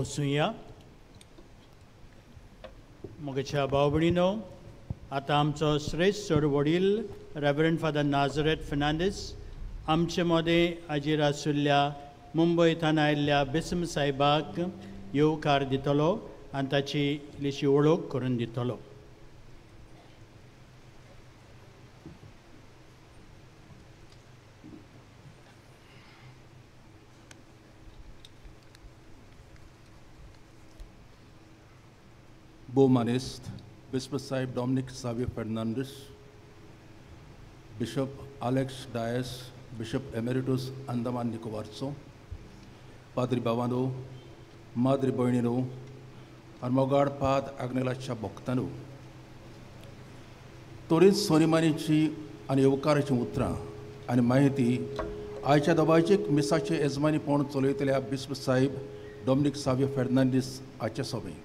बसुया. म्हज्या भाव भयणीनो, आतां आमचो श्रेश्ठ चड वडील रेवरंड फादर नाजरेत फर्नांडीस आमचे मदें हाजीर आशिल्ल्या मुंबय थावन आयिल्ल्या बिस्म साहेबाक येवकार दितलो आनी ताची इल्लीशी वळख करून दितलो. Bomanist, Bishop Sahib Dominic Savio Fernandes, Bishop Alex Dias, Bishop Emeritus Andaman Nicobarचो, पाद्री बाबानो, माद्री भयणीनो आनी मोगाड पाद आग्नेलाच्या भक्तानो, तोरीच सोनिमानीची आनी येवकाराचीं उतरां आनी माहिती आयच्या दबाजीक मिसाचे येजमानीपण चलयतल्या बिस्प साहेब डॉमनीक सावियो फेर्नांडीस हाचे सोबें.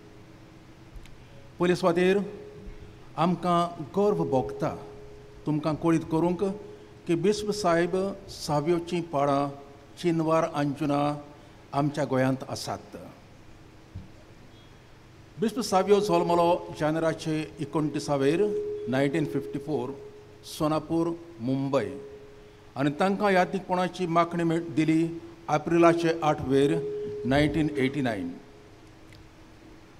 पयले सुवातेर आमकां गर्व भोगता तुमकां कळीत करूंक की बिस्प साहेब सावियोचीं पाळां चिनवार अंजुना आमच्या गोंयांत आसात. बिस्प सावियो जल्मलो जानेराचे 29 1954 सोनापूर मुंबय आनी तांकां यादीकपणाची मागणी दिली एप्रिलाचे 8 1989.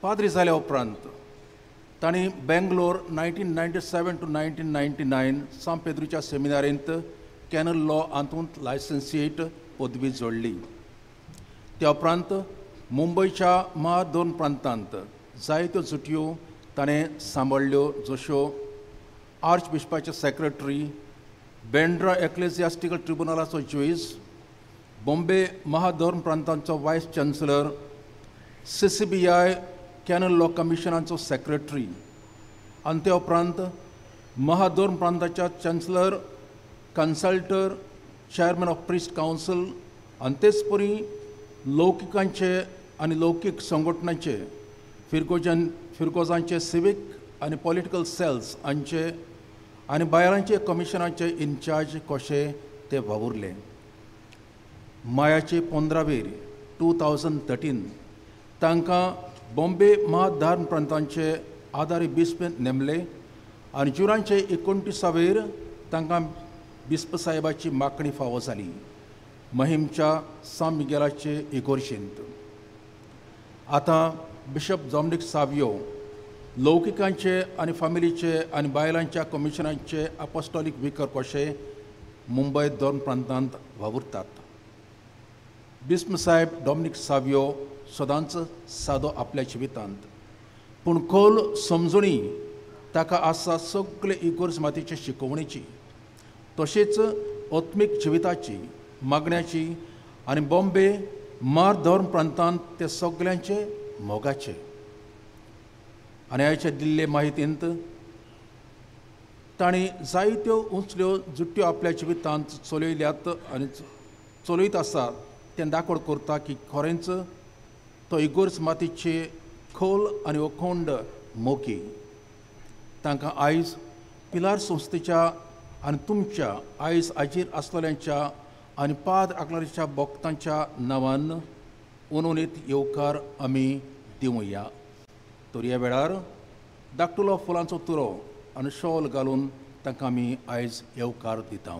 पाद्री जाल्या उपरांत तांणी बेंगलोर 1997 टू 1999 सांत पेद्रूच्या सेमिनारींत कॅनल लॉ हातूंत लायसन्सिएट पदवी जोडली. त्या उपरांत मुंबयच्या महादोन प्रांतांत जायत्यो जुटयो ताणें सांबाळ्ळ्यो, जश्यो आर्च बिशपाचे सेक्रेटरी, बेंड्रा एक्लेजियास्टिकल ट्रिब्युनलाचो जुईज, बॉम्बे महाधर्म प्रांतांचो vice chancellor, CCBI canon law कमिशनाचो secretary आनी ते उपरांत महाधर्म प्रांताच्या chancellor, consultor, chairman of priest council आनी तेच परी लौकिकांचे आनी लौकीक संघटनांचे फिरगोजांचे सिवीक आनी पॉलिटिकल सेल्स हांचे आनी बायलांचे कमिशनाचे इन्चार्ज कशे ते वावुरले. मायाचे 15 2013 तांकां बॉम्बे महाधर्म प्रांतांचे आदारी बिस्प नेमले आनी जुनाचे 29 तांकां बिस्प साहेबाची मागणी फावो जाली महिमच्या सान मिगेलाचे इगोर्शींत. आतां बिशप डॉमनीक सावियो लौकिकांचे आनी फामिलीचे आनी बायलांच्या कमिशनांचे अपोस्टॉलीक विकर कशे मुंबय धर्म प्रांतांत वावुरतात. बिस्म साहेब डॉमनीक सावियो सदांच सादो आपल्या जिवितांत, पूण खोल समजणी ताका आसा सगळे इगोर्ज मातीचे शिकोवणेची, तशेंच आत्मीक जिविताची मागण्याची आनी बॉम्बे मार धर्म प्रांतांत ते सगळ्यांचे मोगाचे. आनी आयचे दिल्ले माहितींत तांणी जायत्यो उंचल्यो जुट्यो आपल्या जिवितांत चलयल्यात आनी चलयत आसात तें दाखोड करता की खरेंच तो इगोर्ज मातीचे खोल आनी अखंड मोगी. तांकां आयज पिलार संस्थेच्या आनी तुमच्या आयज हाजीर आसलेल्यांच्या आनी पाद आकलारीच्या भक्तांच्या नांवान उनोनीत येवकार आमी दिवया. तर ह्या वेळार धाकटुलो फुलांचो तुरो आनी शॉल घालून तांकां आमी आयज येवकार दिता.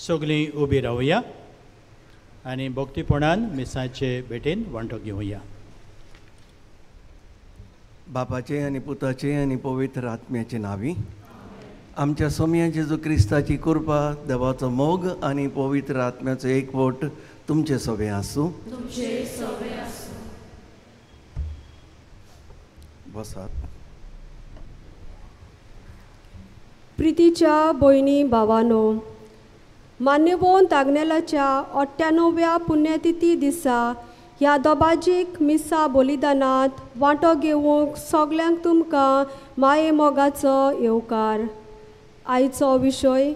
सगळीं उबी रावया आनी भक्तीपणान मिसाचे भेटेन वांटो घेवया. बापाचे आनी पुताचे आनी पवित्र आत्म्याचे नांवी आमच्या सोम्या जेजू क्रिस्ताची कृपा, देवाचो मोग आनी पवित्र आत्म्याचो एकवट तुमचे सोबे आसूं. बसात. प्रितीच्या भयणी भावानो, मान्यवंत आग्नेलाच्या 98व्या पुण्यतिथी दिसा ह्या दोबाजीक मिसा बलिदानांत वांटो घेवंक सगल्यांक तुमकां माये मोगाचो येवकार. आयचो विशय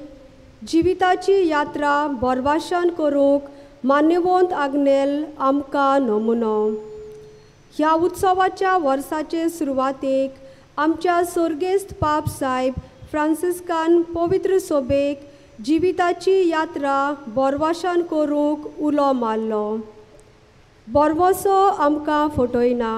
जिविताची यात्रा बोरवाशान करूंक मान्यवंत आग्नेल आमकां नमुनो. ह्या उत्सवाच्या वर्साचे सुरवातेक आमच्या सर्गेस्त पाप सायब फ्रांसिस्कान पवित्र सोबेक जिविताची यात्रा बोरवाशान करूंक उलो मारलो. बोरवसो आमकां फटयना.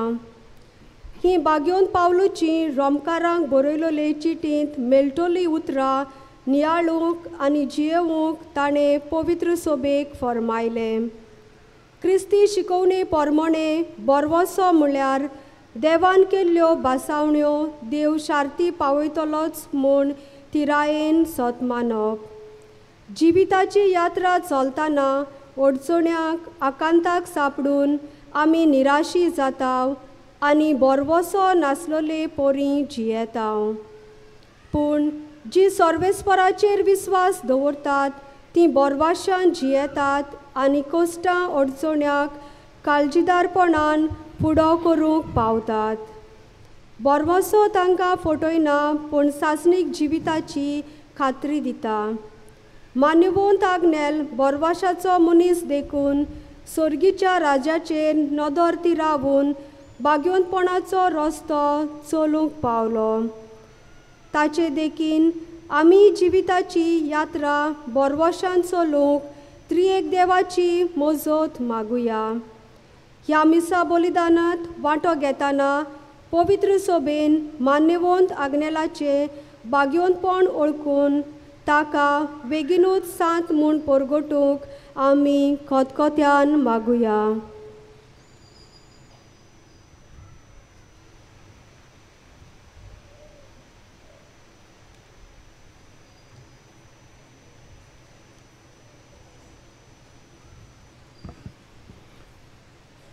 ही बागयोन पावलूची रोमकारांक बरयलोले चिटींत मेळटली उतरां नियाळूंक आनी जियेवंक ताणें पवित्र सोबेक फर्मायलें. क्रिस्ती शिकोवणे पोरमोणे बोरवसो म्हळ्यार देवान केल्ल्यो भासावण्यो देव शार्ती पावयतलोच म्हूण थिरायेन सत मानप. जिविताची यात्रा चलतना अडचण्यांक आकांताक सापडून आमी निराशी जाता आनी बोरवसो नासलोले पोरी जियेता. पूण जी सर्वेस्पराचेर विस्वास दवरतात ती बोरवाशान जियेतात आनी कश्टां अडचण्याक काळजीदारपणान फुडो करूंक पावतात. बोरवसो तांकां फटयना पूण सासणीक जिविताची खात्री दिता. मान्यवंत आग्नेल बोरवाशाचो मनीस देखून सर्गीच्या राजाचेर नदर तिरावून बागयोनपणाचो रस्तो चलूंक पावलो. ताचे देखीन आमी जिविताची यात्रा बोरवाशान चलूंक त्रिएक देवाची मजत मागुया. ह्या मिसा बलिदानांत वांटो घेतना पवित्र सोबेन मान्यवंत आग्नेलाचें बागयोनपण वळखून ताका बेगीनूच सांत म्हूण परगटूंक आमी खतखत्यान मागुया.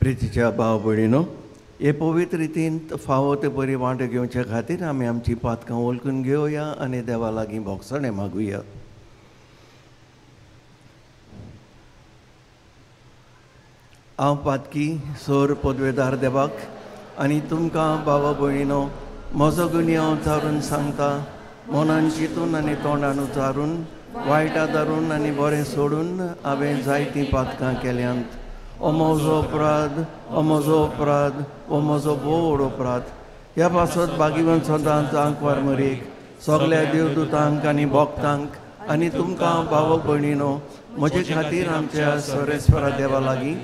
प्रितीच्या भाव भयणीनो, हे पवित्र रितीन फावो ते बरी वांटो घेवचे खातीर आमी आमची पातकां वळखून घेवया आनी देवा लागीं भोगसणें मागुया. हांव पातकी सोर पदवेदार देवाक आनी तुमकां भावा भयणीनो म्हजो गुन्यांव उचारून सांगता, मनान चिंतून आनी तोंडान उचारून, वायटा धरून आनी बरें सोडून हांवें जायतीं पातकां केल्यांत. ओ म्हजो अपराध, ओ म्हजो अपराध, ओ म्हजो व्हड अपराध. ह्या पासत बागीवन सदांच आंकवार मरेक सगल्या देवदूतांक आनी भक्तांक आनी तुमकां भाव भयणीनो म्हजे खातीर आमच्या सर्वेस्परा देवा लागीं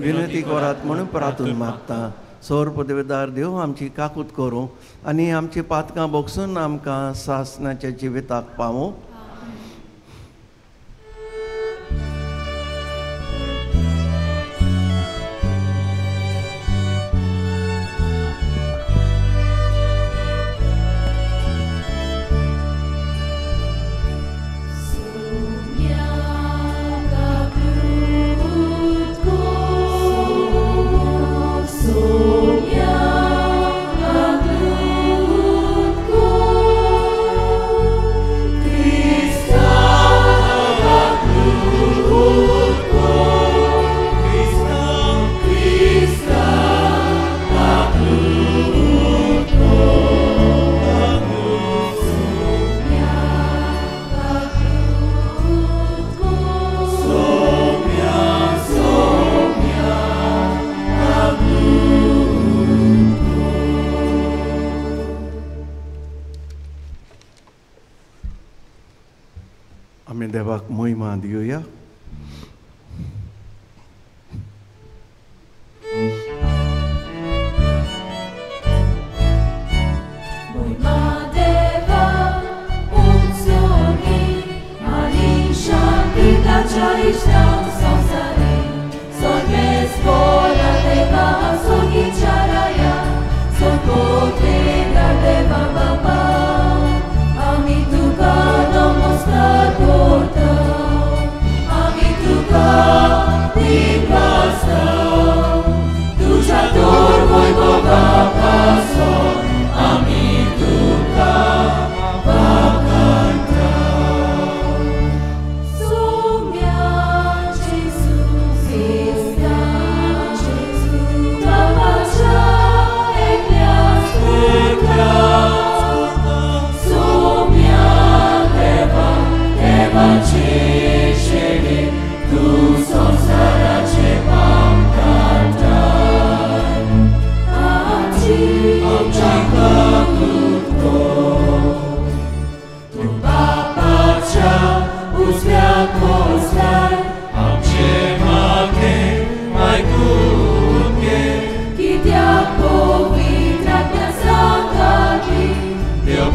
विनंती करात म्हणून प्रार्थून मागता. सौर पदवेदार देव आमची काकूत करूं आनी आमची पातकां भोगसून आमकां सासणाच्या जिविताक पावूं. आमी देवाक मोहिमा दिवया. Soy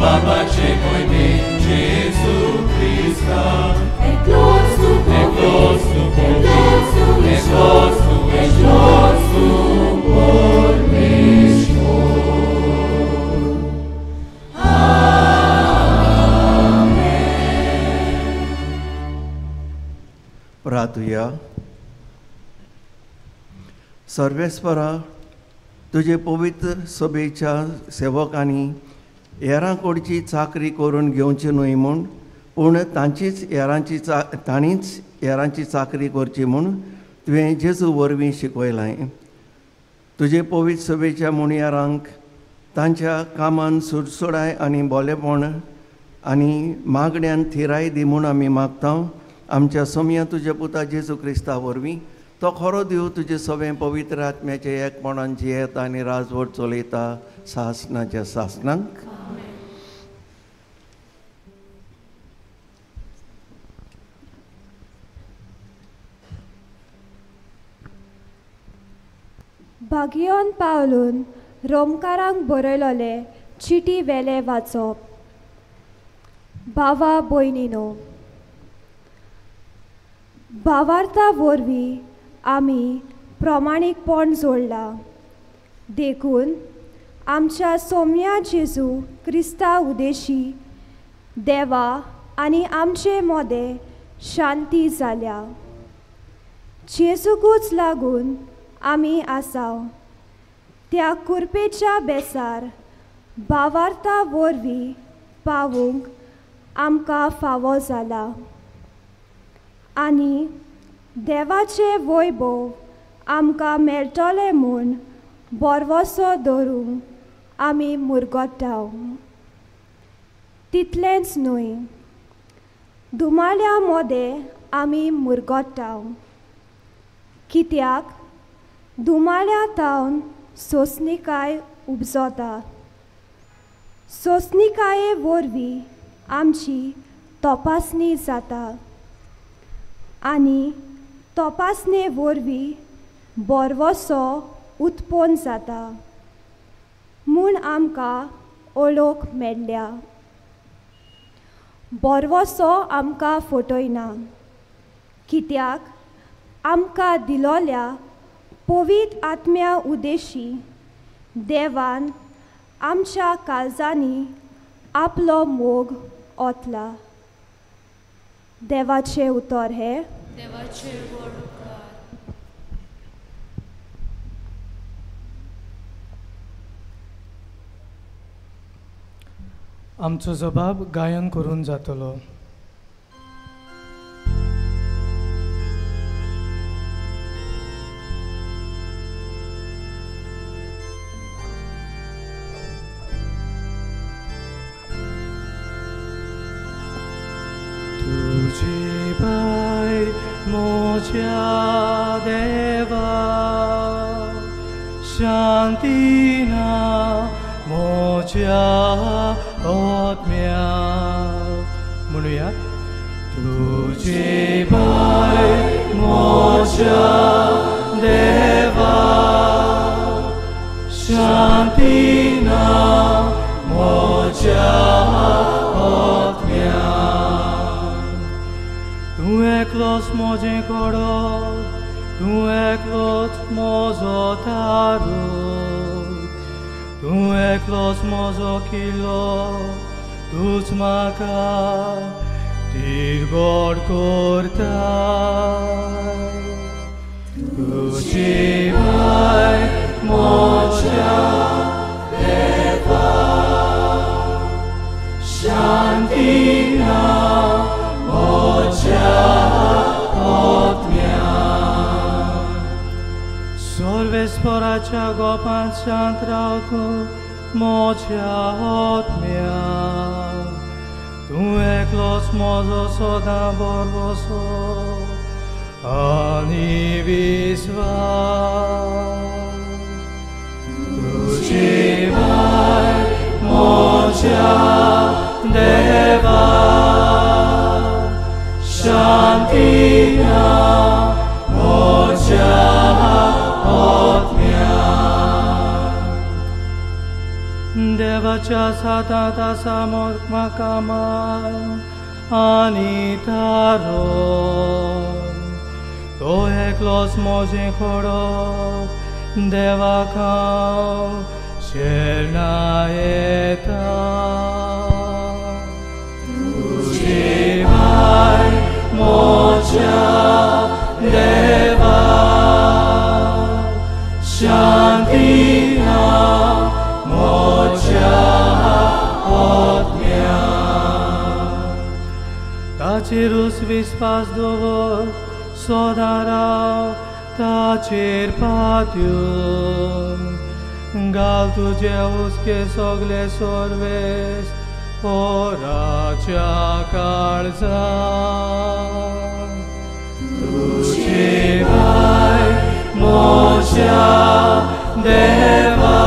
बाबाचे मोहिमेन जेजू क्रिस्ता एकलोच तूं एकलोच तूं एकलोच तूं एकलोच तूं परमेश्वर. प्रार्थुया. सर्वेस्परा, तुजे पवित्र सभेच्या सेवकांनी हेरां कडची चाकरी करून घेवची न्हय म्हूण, पूण तांचीच हेरांची तांणीच हेरांची चाकरी करची म्हूण तुवें जेजू वरवीं शिकयलां. तुजे पवित्र सभेच्या मुणयारांक तांच्या कामान सुडसुडाय आनी बोलेपण आनी मागण्यान थिराय दी म्हूण आमी मागता. आमच्या सोमया तुज्या पुता जेजू क्रिस्ता वरवीं तो खरो देव तुजे सगळें पवित्र आत्म्याचे एकपणान जियेता आनी राजवट चलयता सासनाच्या सासनाक. भागियोन पावलून रोमकारांक बरयलोले चिटी वेले वाचप. भावा भयणीनो, भावार्था वरवीं आमी प्रमाणीकपण जोडलां, देखून आमच्या सोम्या जेजू क्रिस्ता उदेशी देवा आनी आमचे मोदें शांती जाल्या. जेजूकूच लागून आमी आसाव त्या कुरपेच्या बेसार भावार्था वरवीं पावूंक आमकां फावो जाला आनी देवाचें वैभव आमकां मेळटलें म्हूण बरवसो धरूंक आमी मुरगट्टाव. तितलेंच न्हय, दुमाल्या मोदें आमी मुरगट्टाव, कित्याक दुमाल्या तावन सोंसणीकाय उपजता, सोंसणीकाये वरवीं आमची तपासणी जाता आनी तपासणे वरवीं बरवसो उत्पन्न जाता म्हूण आमकां ओळख मेळ्ळ्या. बरवसो आमकां फटयना, कित्याक आमकां दिलोल्या पवित्र आत्म्या उदेशी देवान आमच्या काळजांनी आपलो मोग ओतला. देवाचें उतर हें. देवाचें व्हड उपकार. आमचो जबाब गायन करून जातलो. तुझे बाय मोज्या देवा शांती ना मोज्या आत्म्या म्हणूया. तुझे बाय मोज्या देवा शांती ना मोज्या आत्म्या. तूं एकलोच म्हजें कडो, तूं एकलोच म्हजो थारो, तूं एकलोच म्हजो किल्लो, तूंच म्हाका तिरबड करता. तुजी बाय म्हज्या देवा शांती ना म्हज्या आत्म्या. सर्वेस्पराच्या गोपांत शांत राव तूं म्हज्या आत्म्या. तूं एकलोच म्हजो सदां बरवसो आनी विस्वास. तुजी बाय म्हज्या देवा शांती ना म्हज्या आत्म्या. देवाच्या हातांत आसा म्हाका मान आनी थारो तो एकलोच म्हजें खडप देवाक हांव शरणा येता. तुजी माय म्हज्या देवा शांती ना म्हज्या आत्म्याक. ताचेरूच विस्वास दवर सदां राव ताचेर पातयेवन घाल तुजे हुस्के सगळे सर्वेस पोराच्या काळजांत. तुजी बाय म्हज्या देवा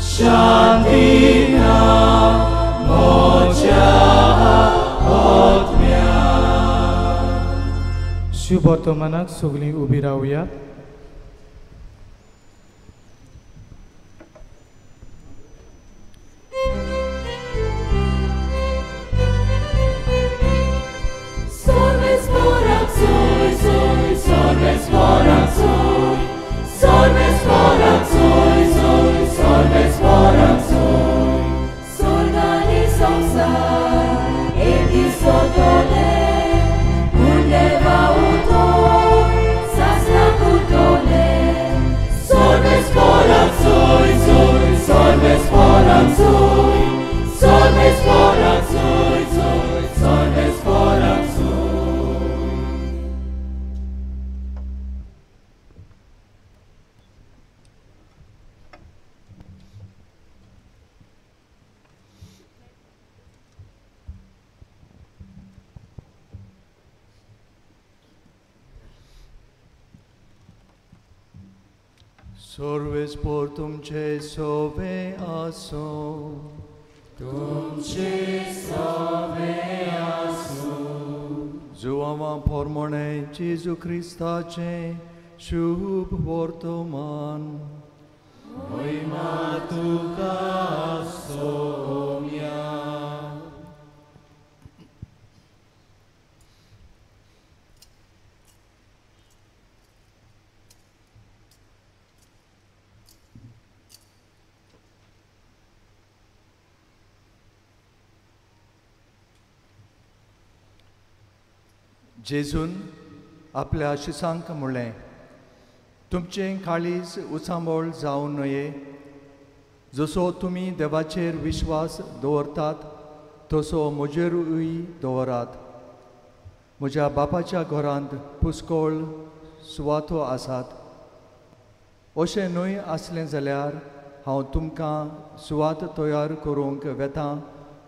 शांती ना म्हज्या आत्म्याक. शुभ वर्तमानाक सगळीं उबी रावया. सर्वेस्पोर तुमचे सोवे आसूं. तुमचे सोवे आसूं. जुवांवा पोरमोणे जेजू क्रिस्ताचें शुभ वर्तमान. महिमा तुका सोम्या. जेजून आपल्या शिसांक म्हणलें, तुमचें काळीज उचांबळ जावं न्हये. जसो तुमी देवाचेर विश्वास दवरतात तसो म्हजेरूय दवरात. म्हज्या बापाच्या घरांत पुस्कोळ सुवातो आसात. अशें न्हय आसलें जाल्यार हांव तुमकां सुवात तयार करूंक वेता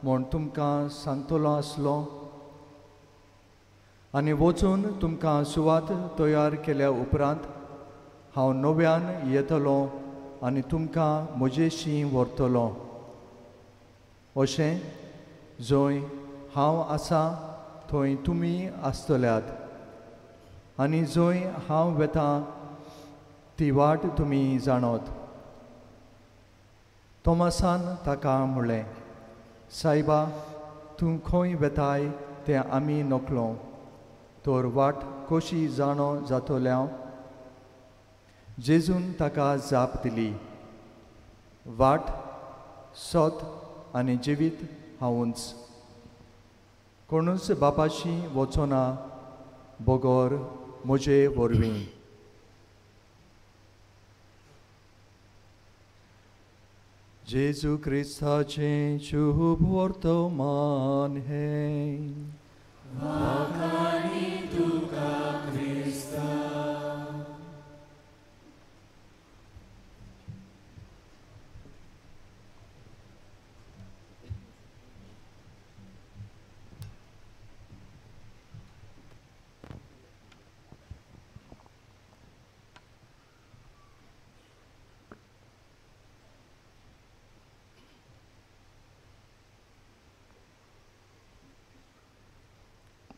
म्हूण तुमकां सांगतलो आसलो. आनी वचून तुमकां सुवात तयार केल्या उपरांत हांव नव्यान येतलो आनी तुमकां म्हजेशी व्हरतलो. अशें जंय हांव आसा थंय तुमी आसतल्यात आनी जंय हांव वेता ती वाट तुमी जाणत. तोमासान ताका म्हणलें, सायबा तूं खंय वेताय तें आमी नकलो, तर वाट कशी जाणो जातल्या? जेजून ताका जाप दिली, वाट सत आनी जिवीत हांवूच. कोणूच बापाशी वचना बगर म्हजे वरवीं. जेजू क्रिस्ताचें शुभ वर्तमान हें. वाखाणी तुका क्रिस्ता.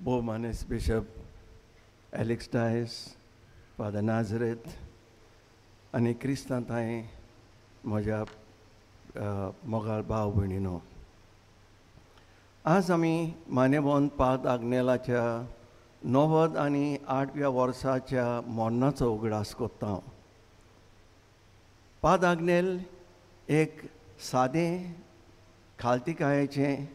भोवमानेस्त bishop Alex Dias, father Nazareth आनी क्रिस्तांत हांवें म्हज्या मोगाळ भाव भयणीनो, आज आमी मान्यवंत पाद आग्नेलाच्या 98व्या वर्साच्या मरणाचो उगडास करता. पाद आग्नेल एक सादें खालतिकायेचें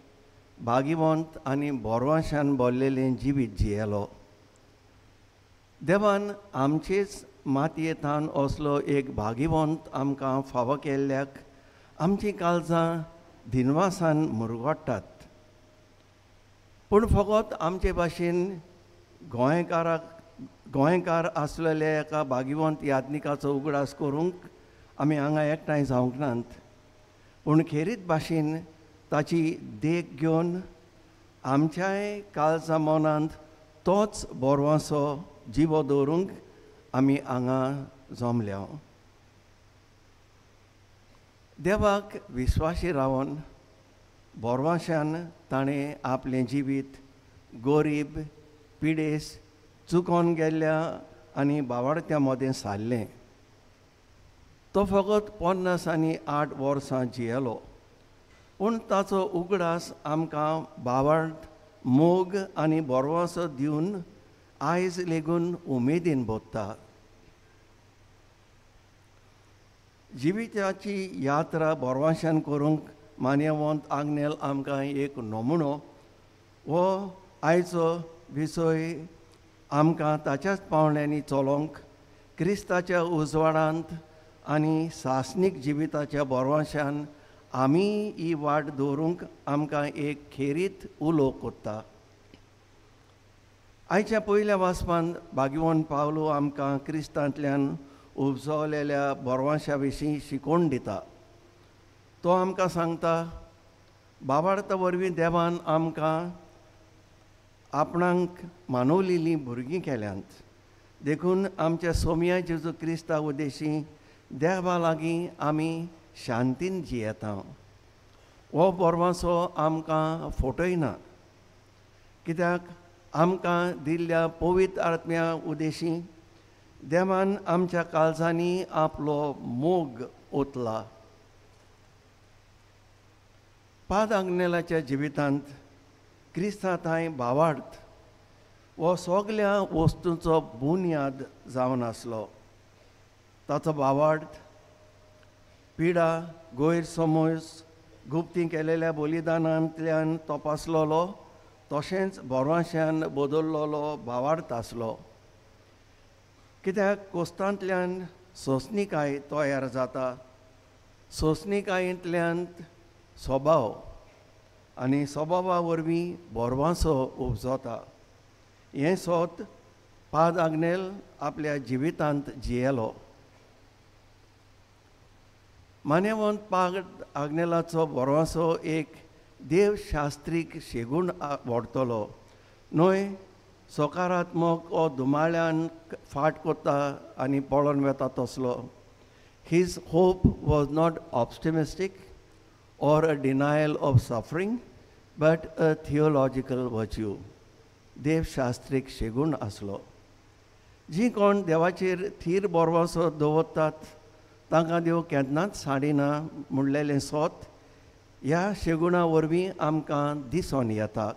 भागिवंत आनी बोरवाशान भरलेलें जिवीत जियेलो. देवान आमचेच मातयेंतान असलो एक भागिवंत आमकां फावो केल्ल्याक आमचीं काळजां दिनवासान मुरगोट्टात. पूण फकत आमचे भाशेन गोंयकार आसलेल्या एका भागिवंत याज्ञिकाचो उगडास करूंक आमी हांगा एकठांय जावंक नात, पूण खेरीत भाशेन ताची देख घेवन आमच्याय काळजा मनांत तोच बोरवासो जिवो दवरूंक आमी हांगा जमल्या. देवाक विस्वाशी रावन बोरवाशान ताणें आपलें जिवीत गोरीब, पिडेस, चुकोन गेल्ल्या आनी बावाडत्या मदें सारलें. तो फकत 58 वर्सां जियेलो, पूण ताचो उगडास आमकां बावार्थ, मोग आनी बोरवासो दिवन आयज लेगून उमेदीन भोगता. जिविताची यात्रा बोरवाशान करूंक मान्यवंत आग्नेल आमकां एक नमुनो. हो आयचो विशय आमकां ताच्याच पावण्यांनी चलोवंक, क्रिस्ताच्या उजवाडांत आनी सासणीक जिविताच्या बोरवाशान आमी ही वाट दवरूंक आमकां एक खेरीत उलो कोत्ता. आयच्या पयल्या वाचपांत भाग्यवंत पावलो आमकां क्रिस्तांतल्यान उपजवलेल्या बोरवाशा विशीं शिकोवन दिता. तो आमकां सांगता, बाबार्था वरवीं देवान आमकां आपणाक मानवलेलीं भुरगीं केल्यांत, देखून आमच्या सोम्या जेजू क्रिस्ता उद्देशी देवा लागीं आमी शांतीन जियेता. हो बोरवासो आमकां फटयना, कित्याक आमकां दिल्ल्या पवित्र आत्म्या उद्देशी देवान आमच्या काळजांनी आपलो मोग ओतला. पाद आग्नेलाच्या जिवितांत क्रिस्ता थांय भावार्थ हो सगल्या वस्तूंचो बुन्याद जावन आसलो. ताचो भावार्थ पिडा, गैरसमज, गुप्ती केलेल्या बलिदानांतल्यान तपासलेलो तशेंच बोरवाशान बदललेलो भावार्थ आसलो. कित्याक कोस्तांतल्यान सोंसणीकाय तयार जाता, सोंसणीकायेंतल्यान स्वभाव आनी स्वभावा वरवीं बोरवासो उपजता. हें सोत पाद आग्नेल आपल्या जिवितांत जियेलो. मान्यवंत पाद आग्नेलाचो बोरवासो एक देवशास्त्रीक शेगूण व्हरतलो न्हय, सकारात्मक ओ धुमाळ्यान फाट करता आनी पळोवन वेता तसलो. His hope was not optimistic or a denial of suffering, but a theological virtue. देवशास्त्रीक शेगूण आसलो. जी कोण देवाचेर थीर बोरवासो दवरतात तांकां देव केन्नाच साडिना म्हणलेलें सोत ह्या शेगुणा वरवीं आमकां दिसून येता.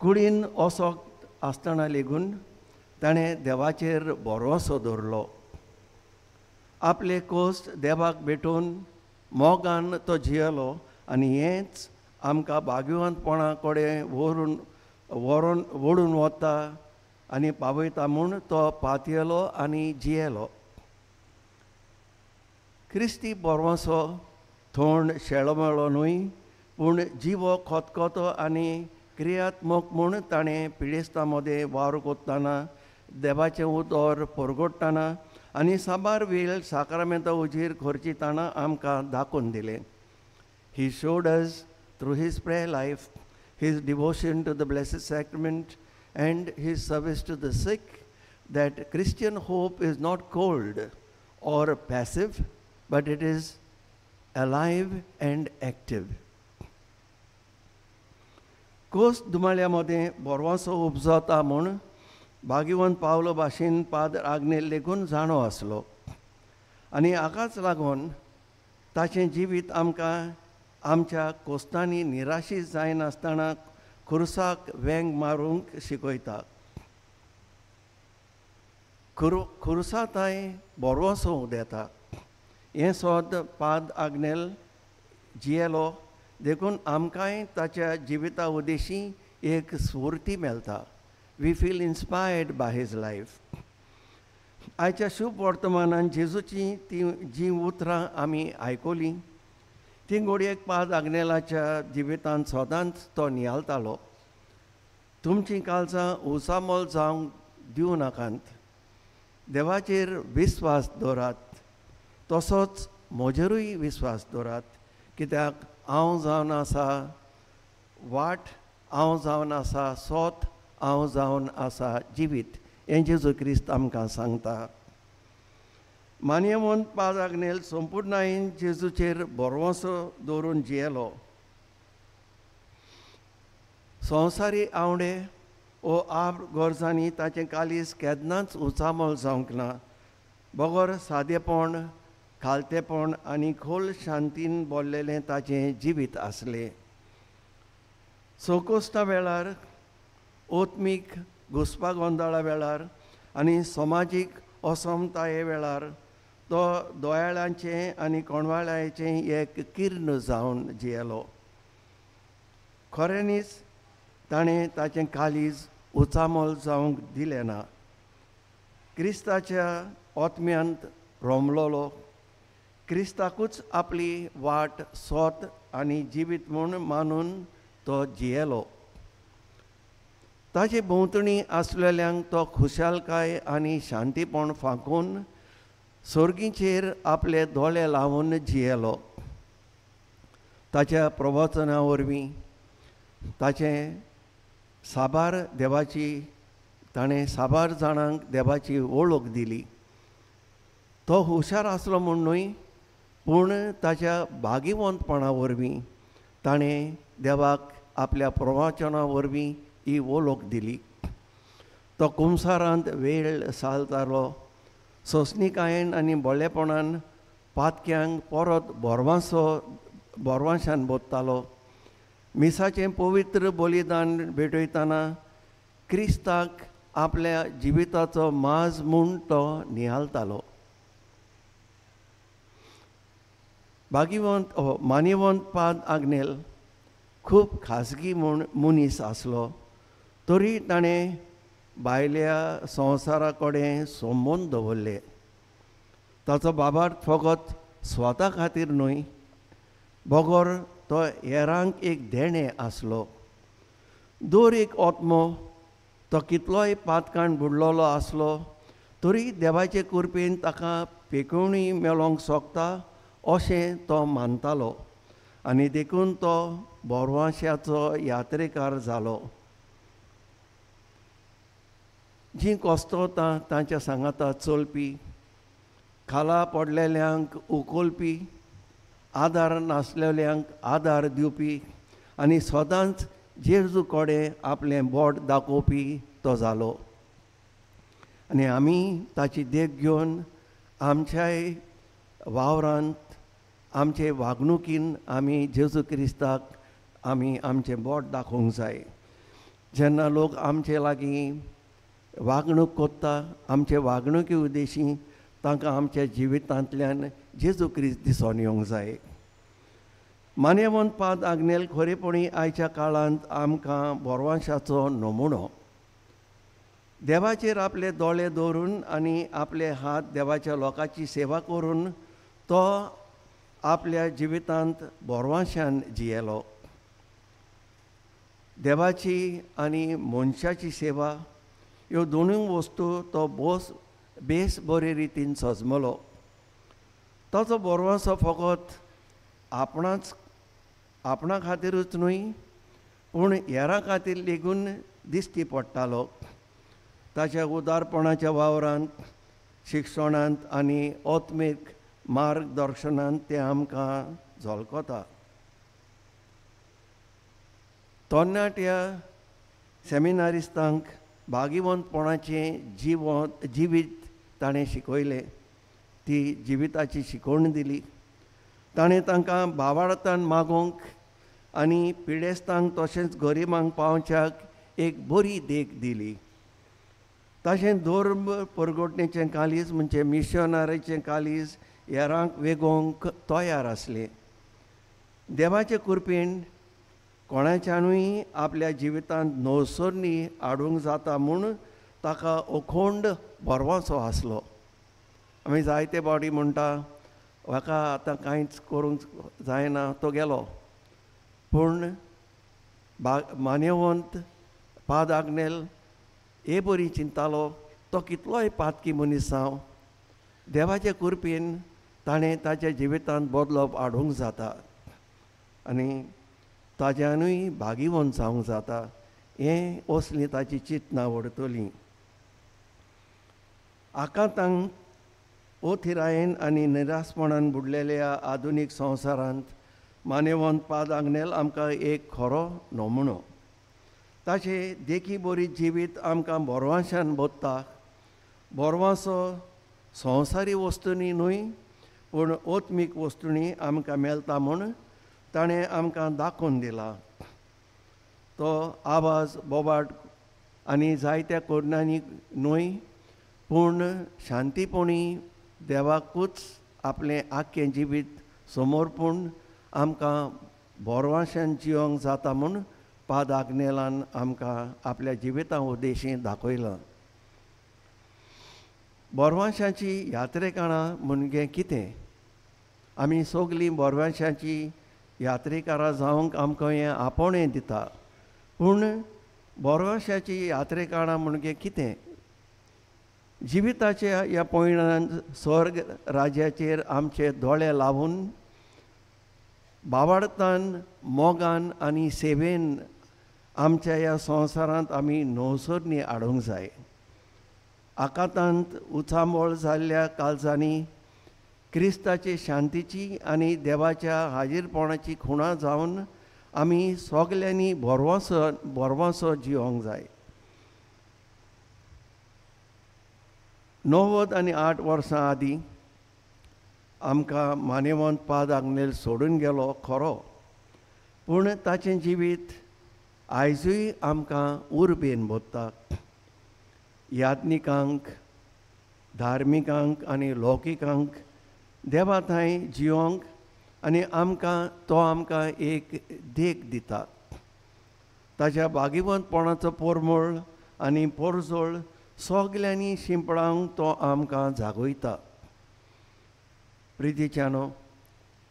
कुडीन असोक्त आसतना लेगून ताणें देवाचेर भरवंसो दवरलो. आपले कोस्ट देवाक भेटून मोगान तो जियेलो आनी हेंच आमकां भाग्यवंतपणा कडेन व्हरून व्हरून ओडून वता आनी पावयता म्हूण तो पातयेलो आनी जियेलो. क्रिस्ती भरवंसो थंड शेळो न्हय, पूण जिवो खतखतो आनी क्रियात्मक म्हूण ताणें पिडेस्तां मदें वावर करतना, देवाचें उतर परगटतना आनी साबार वेळ साक्रामेंता उजीर खर्चितना आमकां दाखोवन दिलें. He showed us through his prayer life, his devotion to the Blessed Sacrament and his service to the sick that Christian hope is not cold or passive, but it is alive and active. कोस दुमाळ्या मदें बोरवासो उपजता म्हूण भाग्यवंत पावलो भाशेन पादर आग्नेल लेगून जाणो आसलो आनी हाकाच लागून ताचें जिवीत आमकां आमच्या कोस्तांनी निराशी जायनासतना खुर्साक वेंग मारूंक शिकयता। खुर्सा ताय बरवसो उदेता। हें सोद पाद आग्नेल जियेलो देखून आमकांय ताच्या जिविता उद्देशी एक स्फूर्ती मेळटा। We feel inspired by his life. आयच्या शुभ वर्तमानान जेजूची ती जीं उतरां आमी आयकलीं ती घडयेक पाद आग्नेलाच्या जिवितांत सदांच तो नियाळतालो। तुमचीं काळजां उसामोल जावंक दिवं नाकात, देवाचेर विस्वास दवरात, तसोच म्हजेरूय विस्वास दवरात, कित्याक हांव जावन आसा वाट, हांव जावन आसा सोत, हांव जावन आसा जिवीत, हें जेजू क्रिस्त आमकां सांगता। मानयेवंत पाद आग्नेल संपुर्णायेन जेजूचेर भरवंसो दवरून जियेलो। संवसारी आवडे ओ आप गरजांनी ताचें कालीस केन्नाच उचामल जावंक ना, बगर सादेपण, खालतेपण आनी खोल शांतीन बोल्लेलें ताचें जिवीत आसलें। संकोश्टा वेळार, आत्मीक घुसपा गोंदळा वेळार आनी समाजीक असमताये वेळार तो दोयाळांचें आनी कोणवाळ्याचें एक किर्ण जावन जियेलो। खऱ्यांनीच ताणें ताचें काळीज उचामल जावंक दिलें ना। क्रिस्ताच्या आत्म्यांत रोमलोलो, क्रिस्ताकूच आपली वाट, सोत आनी जिवीत म्हूण मानून तो जियेलो। ताचे भोंवतणी आसलेल्यांक तो खुशालकाय आनी शांतीपण फांकून सोर्गीचेर आपले दोळे लावन जियेलो। ताच्या प्रवचना वरवीं ताचें साबार देवाची ताणें साबार जाणांक देवाची वळख दिली। तो हुशार आसलो म्हूण न्हय, पूण ताच्या भागिवंतपणा वरवीं ताणें देवाक आपल्या प्रवचना वरवीं ही वळख दिली। तो कुमसारांत वेळ सालतालो, सोंसणीकायेन आनी बोळेपणान पातक्यांक परत बोरवांशान बोत्तालो। मिसाचें पवित्र बलिदान भेटयतना क्रिस्ताक आपल्या जिविताचो माज म्हूण तो निहालतालो। भागिवंत मानिवंत पाद आग्नेल खूब खाजगी म्हूण मनीस आसलो तरी ताणें भायल्या संवसारा कडेन संबंद दवरले। ताचो बाबार फकत स्वता खातीर न्हय, बगर तो हेरांक एक देणें आसलो। दर एक आत्मो तो कितलोय पातकाण बुडलेलो आसलो तरी देवाचे कृपेन ताका पेकोवणी मेळोंक शकता अशें तो मानतालो आनी देखून तो बोरवांशाचो यात्रेकार जालो। जीं कोस्तोतां तांच्या सांगाता चलपी, खाला पडलेल्यांक उखलपी, आदार नासलेल्यांक आदार दिवपी आनी सदांच जेजू कडेन आपलें बोट दाखोवपी तो जालो। आनी आमी ताची देख घेवन आमच्याय वावरांत, आमचे वागणुकीन आमी जेजू क्रिस्ताक आमी आमचें बोट दाखोवंक जाय। जेन्ना लोक आमचे लागीं वागणूक कोत्ता, आमचे वागणुके उद्देशी तांकां आमच्या जिवितांतल्यान जेजू क्रिस्त दिसून येवंक जाय। मान्यवंत पाद आग्नेल खरेपणी आयच्या काळांत आमकां बोरवांशाचो नमुनो। देवाचेर आपले दोळे दवरून आनी आपले हात देवाच्या लोकांची सेवा करून तो आपल्या जिवितांत बोरवांशान जियेलो। देवाची आनी मनशाची सेवा ह्यो दोनूय वस्तू तो बेस बरे रितीन सजमलो। ताचो बोरवांसो फकत आपणा खातीरूच न्हय, पूण हेरां खातीर लेगून दिश्टी पडटालो। ताच्या उदारपणाच्या वावरांत, शिक्षणांत आनी आत्मीक मार्गदर्शनांत तें आमकां झलकता। तरणाट्या सेमिनारिस्तांक भागिवंतपणाचें जिवीत ताणें शिकयलें, ती जिविताची शिकवण दिली। ताणें तांकां भावार्थान मागोवंक आनी पिडेस्तांक तशेंच गरिबांक पावच्याक एक बरी देख दिली. ताचें धर्म परगटणेचें कालीज म्हणजे मिशनरीचें कालीज हेरांक वेगोवंक तयार आसलें. देवाचे कृपेन कोणाच्यानूय आपल्या जिवितांत नवसरणी हाडूंक जाता म्हूण ताका अखंड भरवंसो आसलो. आमी जायते फावटी म्हणटा म्हाका आतां कांयच करूंक जायना, तो गेलो. पूण मान्यवंत पाद आग्नेल हे बरी चिंतालो, तो कितलोय पातकी मनीस जावं, देवाचे कृपेन ताणें ताच्या जिवितांत बदलप हाडूंक जाता आनी ताज्यानूय भागिवंत जावंक जाता. हें असलीं ताची चिंतनां व्हडतलीं. आकांतांक ओथिरायेन आनी निरासपणान बुडलेल्या आधुनीक संवसारांत मान्यवंत पाद आग्नेल आमकां एक खरो नमुनो. ताचे देखी बरी जिवीत आमकां बोरवांशान बोधता. बोरवांसो संवसारी वस्तूंनी न्हय पूण आत्मीक वस्तूंनी आमकां मेळटा म्हूण ताणें आमकां दाखोवन दिला. तो आवाज बोबाट आनी जायत्या कोरणांनी न्हय पूण शांतीपणी देवाकूच आपलें आख्खें जिवीत समर्पूण आमकां बोरवांशान जिवंक जाता म्हूण पाद आग्नेलान आमकां आपल्या जिविता उद्देशी दाखयलां. बोरवांशाची यात्रेकारां म्हणजे कितें? आमी सगलीं बोरवांशाची यात्रेकारां जावंक आमकां हें आपोवणें दिता. पूण बोरवांशाची यात्रेकारां म्हणजे कितें? जिविताच्या ह्या पयणान स्वर्ग राज्याचेर आमचे दोळे लावन बावाडतान मोगान आनी सेवेन आमच्या ह्या संवसारांत आमी नवसरणी हाडूंक जाय. आकांतांत उचांबळ जाल्ल्या काळजांनी क्रिस्ताचे शांतीची आनी देवाच्या हाजीरपणाची खुणा जावन आमी सगल्यांनी बोरवांसो जिवंक जाय. 98 वर्सां आदीं आमकां मान्यवंत पाद आग्नेल सोडून गेलो खरो, पूण ताचें जिवीत आयजूय आमकां उर्बेन भोगता. याज्ञिकांक, धार्मिकांक आनी लौकिकांक देवा थंय जिवंक आनी आमकां तो आमकां एक देख दिता. ताच्या भागिवंतपणाचो पोरमोळ आनी पोरजोळ सगल्यांनी शिंपडावंक तो आमकां जागयता. प्रितीच्यानो,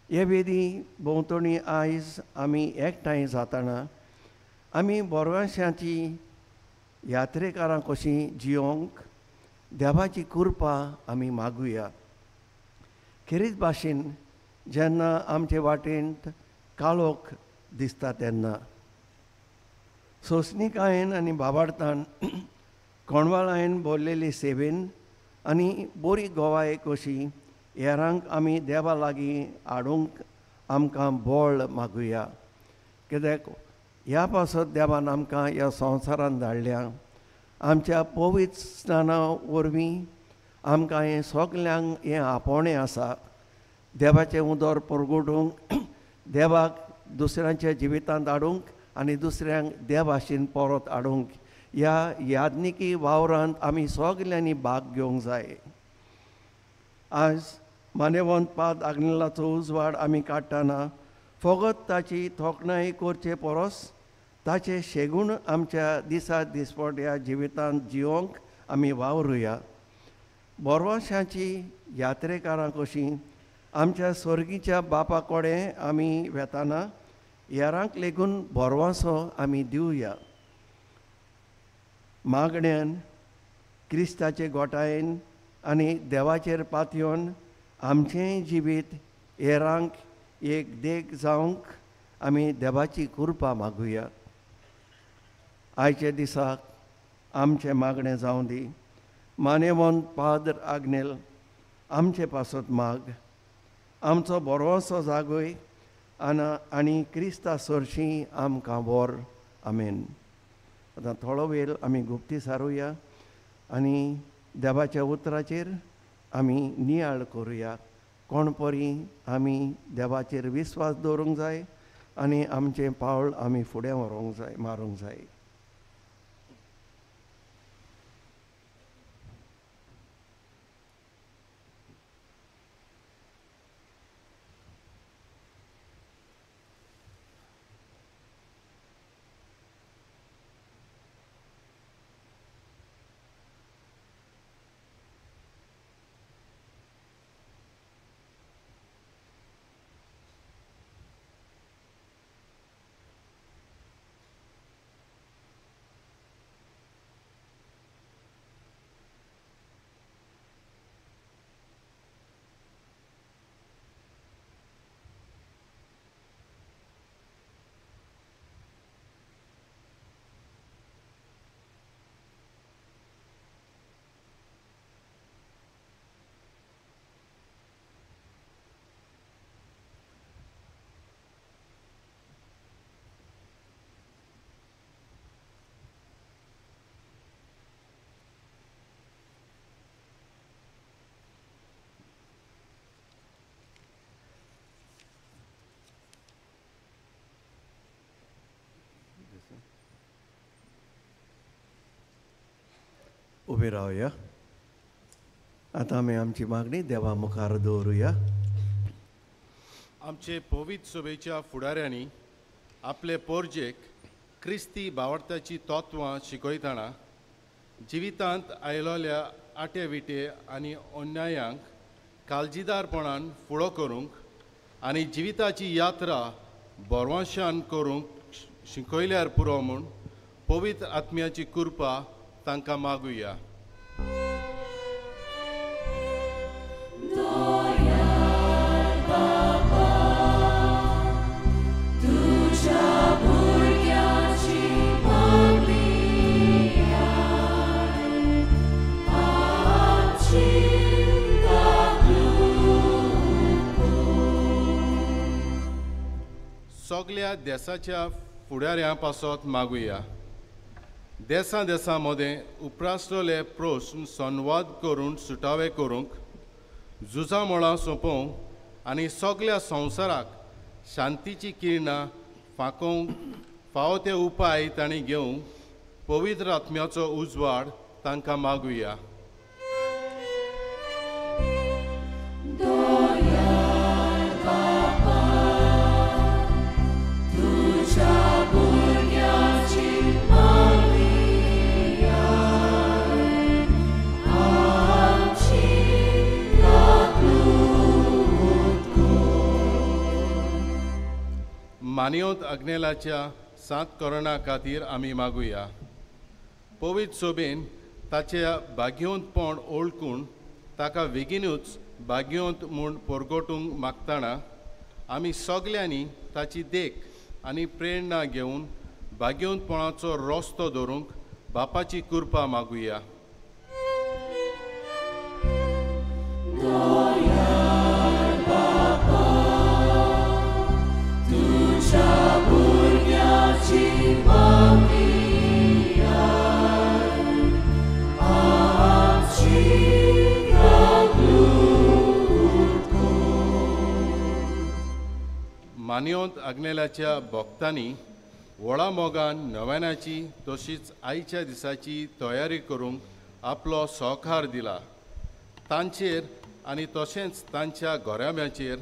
हे वेदी भोंवतणी आयज आमी एकठांय जातना आमी बोरवांशाची यात्रेकारां कशीं जिवंक देवाची कृपा आमी मागुया. खेरीत भाशेन जेन्ना आमचे वाटेंत काळोख दिसता तेन्ना सोंसणीकायेन आनी बाबाडतान कोणवाळायेन भरलेली सेवेन आनी बरी गोवाय कशी हेरांक आमी देवा लागीं हाडूंक आमकां बळ मागुया. कित्याक ह्या पासत देवान आमकां ह्या संवसारांत धाडल्या. आमच्या पवित्र स्नाना वरवीं आमकां हें सगल्यांक हें आपोवणें आसा. देवाचें उदर परगटूंक, देवाक दुसऱ्यांच्या जिवितांत हाडूंक आनी दुसऱ्यांक देवाशीन परत हाडूंक ह्या याज्ञिकी वावरांत आमी सगल्यांनी भाग घेवंक जाय. आज मान्यवंत पाद आग्नेलाचो उजवाड आमी काडटना फकत ताची तोखणाय करचे परस ताचे शेगूण आमच्या दिसा दिसपट्या जिवितांत जिवंक आमी वावरुया. बोरवांशाची यात्रेकारां कशीं आमच्या स्वर्गीच्या बापा कडेन आमी वेताना हेरांक लेगून बोरवांसो आमी दिवया. मागण्यान क्रिस्ताचे गोटायेन आनी देवाचेर पातयेवन आमचें जिवीत हेरांक एक देख जावंक आमी देवाची कृपा मागुया. आयच्या दिसाक आमचें मागणें जावं दी. मान्यवंत पाद्र आग्नेल आमचे पासत माग, आमचो भरवंसो जागय आनी क्रिस्ता सरशीं आमकां व्हर. आमेन. आतां थोडो वेळ आमी गुप्ती सारुया आनी देवाच्या उतराचेर आमी नियाळ करुया. कोण परी आमी देवाचेर विस्वास दवरूंक जाय आनी आमचें पावल आमी फुडें व्हरूंक जाय, मारूंक जाय. उबे रावया. आतां आमी आमची मागणी देवा मुखार दवरुया. आमचे पवित्र सभेच्या फुडाऱ्यांनी आपले पोरजेक क्रिस्ती बावडताची तत्वां शिकयतना जिवितांत आयलोल्या आटे विटे आनी अन्यायांक काळजीदारपणान फुडो करूंक आनी जिविताची यात्रा बरवांशान करूंक शिकयल्यार पुरो म्हूण पवित्र आत्म्याची कृपा तांकां मागुया. सगल्या देसाच्या फुडाऱ्यां पासत मागुया. देसां देसां मदें उप्रासलेले प्रस्न संवाद करून सुटावे करूंक, झुजां मळां सोंपोवंक आनी सगल्या संवसाराक शांतीची किरणां फांकोवंक फावो ते उपाय तांणी घेवंक पवित्र आत्म्याचो उजवाड तांकां मागुया. मानियोत अग्नेलाच्या सात कोरोना खातीर आमी मागुया. पवित्र सोबेन ताच्या भाग्यवंतपण ओळखून ताका बेगीनूच भाग्यवंत म्हूण परगटूंक मागतना आमी सगल्यांनी ताची देख आनी प्रेरणा घेवन भाग्यवंतपणाचो रस्तो धरूंक बापाची कृपा मागुया. मानियोत आग्नेलाच्या भक्तांनी व्हडा मोगान नव्यानाची तशीच आयच्या दिसाची तयारी करूंक आपलो सहकार दिला. तांचेर आनी तशेंच तांच्या घराब्याचेर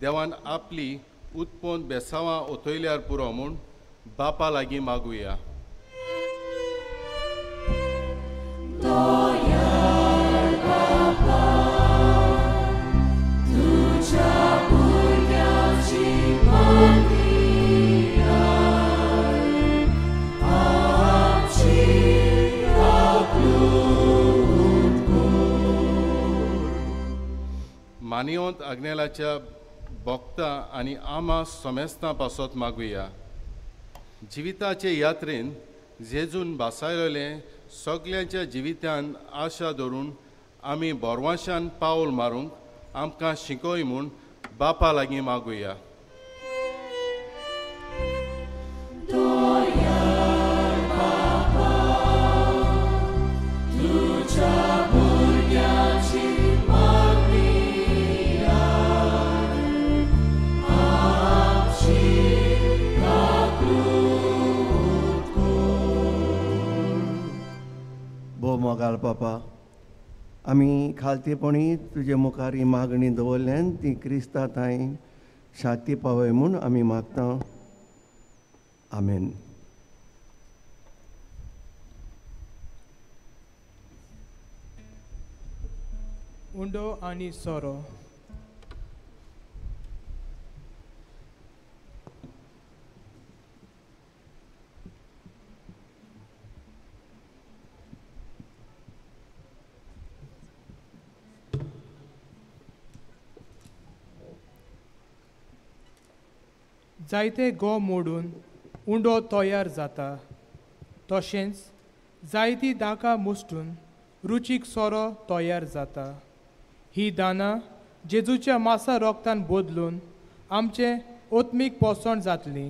देवान आपली उत्पन्न बेसांवां ओतयल्यार पुरो म्हूण बापा लागीं मागुया. मानियोत आग्नेलाच्या भक्तां आनी आमा समेस्तां पासत मागुया. जिविताचे यात्रेन जेजून भासायलें सगल्यांच्या जिवितान आशा धरून आमी बोरवाशान पावल मारूंक आमकां शिकय म्हूण बापा लागीं मागुया. तुझ्या भुरग्याची मागणी. मोगाल पापा, आमी खालतेपणी तुजे मुखार ही मागणी दवरल्यान ती क्रिस्ता थांय शांती पावय म्हूण आमी मागता. आमेन. उंडो आनी सोरो. जायते गो मोडून उंडो तयार जाता, तशेंच जायती दाकां मुस्टून रुचीक सोरो तयार जाता. ही दानां जेजूच्या मासा रोगतान बदलून आमचें ओत्मीक पोसण जातली.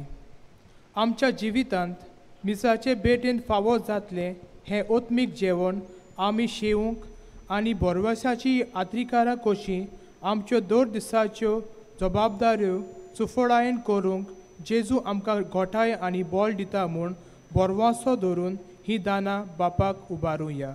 आमच्या जिवितांत मिसाचे भेटेन फावो जातलें हें ओत्मीक जेवण आमी शेवूंक आनी बोरवसाची आत्रिकारां कशी आमच्यो दर दिसाच्यो जबाबदाऱ्यो सुफळायेन करूंक जेजू आमकां गोठाय आनी बोल दिता म्हूण बोरवासो धरून ही दानां बापाक उबारुया.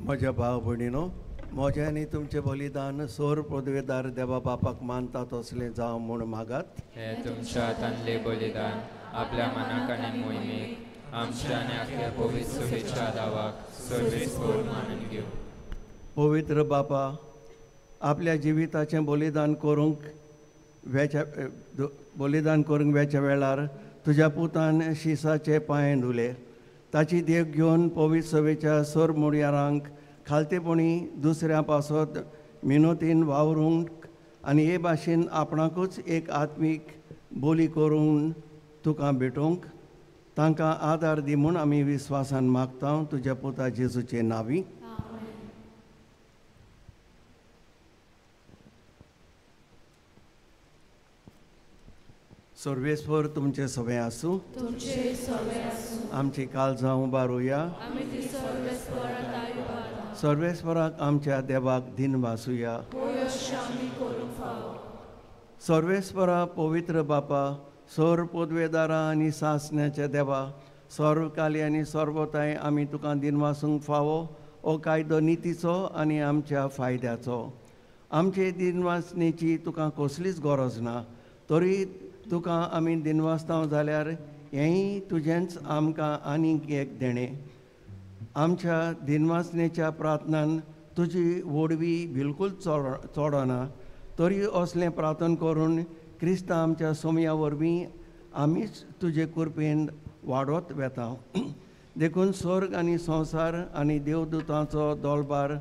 म्हज्या भाव भयणीनो, म्हजें आनी तुमचें बलिदान सोर पदवेदार देवा बापाक मानता तसलें जावं म्हूण मागात. हे तुमच्या हातांतलें बलिदान आपल्या मनाक आनी मोहिमेक आमच्या आनी आख्या पवित्र सभेच्या दावाक सर्वेस्पर मानून घेवं. पवित्र बापा, आपल्या जिविताचें बलिदान करूंक वेच्या बलिदान करूंक वेच्या वेळार तुज्या पुतान शिसाचे पांय धुले. ताची देख घेवन पवित्र सभेच्या सोर मुडयारांक खालतेपणी दुसऱ्या पासत मिनोतीन वावरूंक आनी हे भाशेन आपणाकूच एक आत्मीक बोली करून तुका भेटोवंक तांकां आदार दी म्हूण आमी विस्वासान मागता तुज्या पुता जेजूचे नांवी. सर्वेस्पर तुमचे सगळे आसूं. आमची काळजां उबारुया. सर्वेस्पराक आमच्या देवाक दिन वासुया. सर्वेस्परा पवित्र बापा, सोर पदवेदारा आनी सासण्याच्या देवा, सर्वकाली आनी सर्वताय आमी तुका दिन वासूंक फावो हो कायदो नितीचो आनी आमच्या फायद्याचो. आमचे दिनवासणेची तुका कसलीच गरज ना, तरी तुका आमी दिनवासता जाल्यार हेंय तुजेंच आमकां आनीक एक देणें. आमच्या दिनवासनेच्या प्रार्थनान तुजी वोडवी बिलकूल चडना, तरी असलें प्रार्थना करून क्रिस्ता आमच्या सोमया वरवीं आमीच तुजे कृपेन वाडत वेता. देखून स्वर्ग आनी संवसार आनी देवदूतांचो दोलबार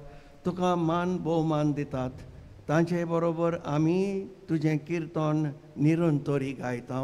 तुका मान भोवमान दितात. तांचे बरोबर आमी तुजें किर्तन निरंतरी गायता.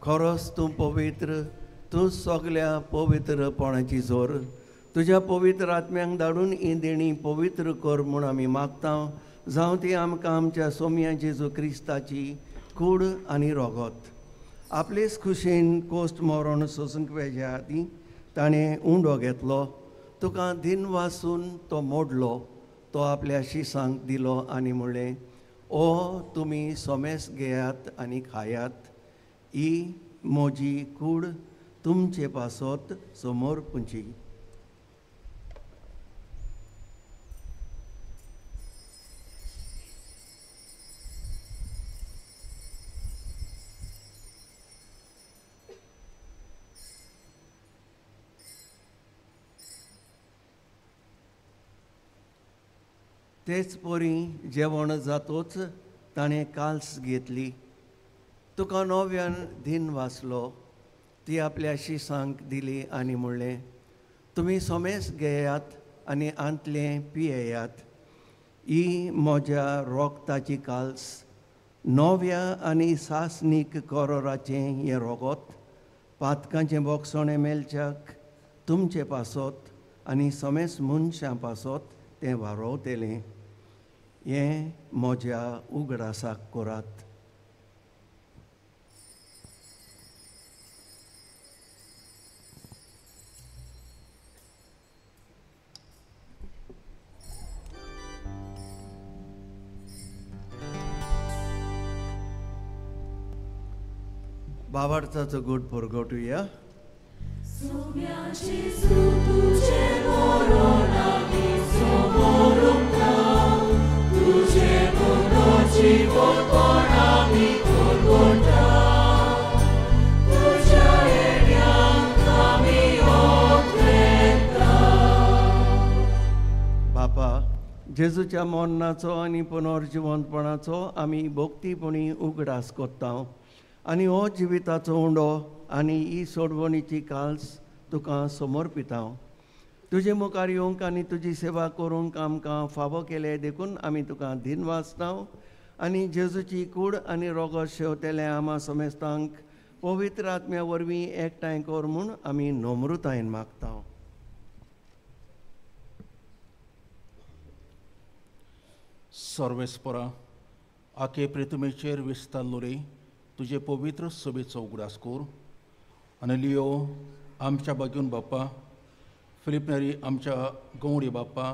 खरोच तूं पवित्र, तूं सगल्या पवित्रपणाची जोर. तुज्या पवित्र आत्म्यांक धाडून ही देणी पवित्र कर म्हूण आमी मागता. जावं ती आमकां आमच्या सोमया जेजू क्रिस्ताची कूड आनी रोगत. आपलेच खुशेन कोश्ट मरण सोसूंक वेच्या आदीं ताणें उंडो घेतलो, तुका दिन वासून तो मोडलो, तो आपल्या शिसांक दिलो आनी म्हणलें, ओ तुमी सोमेस घेयात आनी खायात, ही म्हजी कूड तुमचे पासत समोर पुंची. तेच परी जेवण जातोच ताणें काल्स घेतली, तुका नव्यान दिन वाचलो, ती आपल्या शिसांक दिली आनी म्हणलें, तुमी सोमेस घेयात आनी आंतलें पियेयात, ही म्हज्या रोगताची काल्स, नव्या आनी सासणीक करोराचें हें रोगत, पातकांचें बोगसणें मेळच्याक तुमचे पासत आनी सोमेस मनशां पासत तें वारोवतलें. हें म्हज्या उगडासाक करात. बाबार्थाचो गूट परगटुया. तुझे जेजूच्या मरणाचो आनी पुनर्जिवंतपणाचो आमी भक्तीपणी उगडास कोत्ता आनी हो जिविताचो उंडो आनी ही सोडवणीची काल्स तुका समर्पिता. तुजे मुखार येवंक आनी तुजी सेवा करूंक आमकां फावो केले देखून आमी तुका दिनवासता आनी जेजूची कूड आनी रोगत शेवतेले आमा समेस्तांक पवित्र आत्म्या वरवीं एकठांय कर म्हूण आमी नम्रतायेन मागता. सर्वेस्परा आखे प्रितमेचेर विस्तारलो रे तुजे पवित्र सभेचो उगडास कर आनी लियो आमच्या बागून बाप्पा, फिलिपनरी आमच्या गंवडी बाप्पा,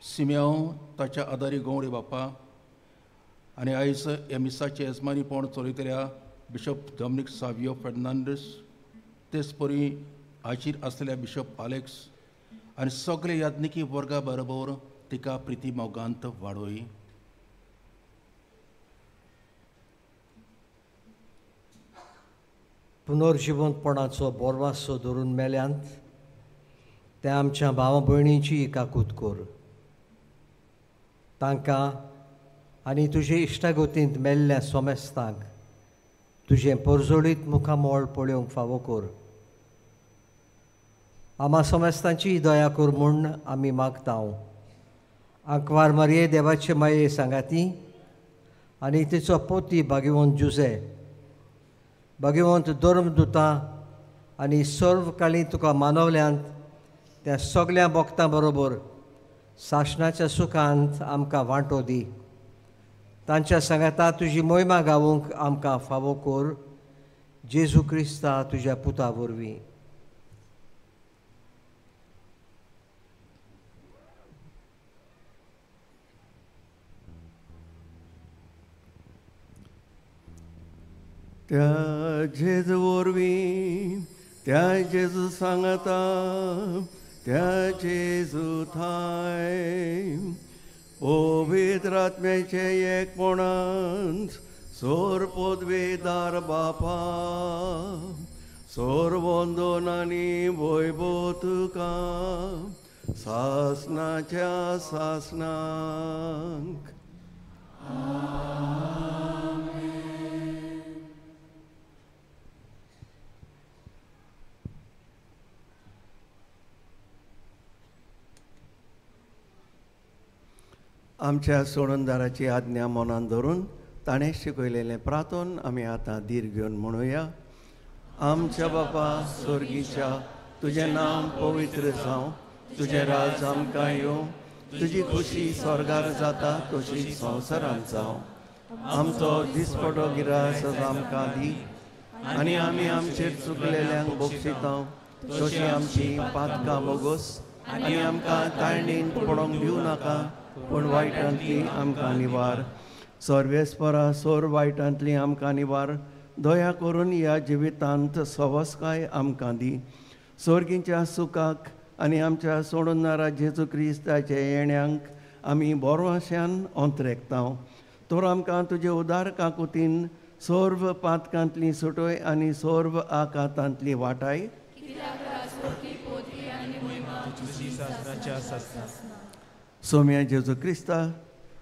सिम्यांव ताच्या आदारी गंवडी बाप्पा आनी आयज ह्या मिसाचें येजमानीपण चलयतल्या बिशप डॉमनीक सावियो फेर्नांडीस, तेच परी हाजीर आसलेल्या बिशप आलेक्स आनी सगळे याज्ञिकी वर्गा बरोबर तिका प्रिती मोगांत वाडोय. पुनर्जिवंतपणाचो बोरवासो धरून मेल्यांत त्या आमच्या भावा भयणींची काकूत कर. तांकां आनी तुजे इश्टागतींत मेल्ल्या सोमेस्तांक तुजें परजळीत मुखामळ पळोवंक फावो कर. आमा सोमेस्तांची दया कर म्हूण आमी मागता. आंकवार मारये देवाचे माये सांगाती आनी तिचो पोती भाग्यवंत जुजे, भाग्यवंत धर्मदुतां आनी सर्व काळी तुका मानवल्यांत त्या सगळ्या भक्तां बरोबर सासणाच्या सुखांत आमकां वांटो दी. तांच्या सांगाता तुजी मोहिमा गावूंक आमकां फावो कर, जेजू क्रिस्ता तुज्या पुता वरवीं. त्या जेजू वरवीं, त्या जेजू सांगता, त्या जेजू थाय पवित्र आत्म्याचे एकपणांत सोर पदवेदार बापा, सोर वंदन आनी वैभव तुका सासनाच्या सासनाक. आमच्या सोडणदाराची आज्ञा मनान धरून ताणें शिकयलेलें प्रार्थन आमी आतां धीर घेवन म्हणुया. आमच्या बापा स्वर्गीच्या, तुजें नांव पवित्र जावं, तुजें राज आमकां येवं, तुजी खुशी स्वर्गार जाता तशी संवसारांत जावं. आमचो दिसपटो गिरास आमकां दी आनी आमी आमचेर चुकलेल्यांक बक्षिता तशी आमची पातकां बोगोस आनी आमकां ताळणीन पडोवंक दिवं नाका, पूण वायटांतली आमकां निवार. सर्वेस्परा सोर वायटांतली आमकां निवार. दया करून ह्या जिवितांत सवसकाय आमकां दी. स्वर्गीच्या सुखाक आनी आमच्या सोडणारा जेजू क्रिस्ताच्या येण्यांक आमी बोरवाश्यान अंतरेकता. तर आमकां तुजे उदार काकुतीन सर्व पातकांतली सुटय आनी सर्व आकातांतली वाटाय. सोम्या जेजू क्रिस्ता,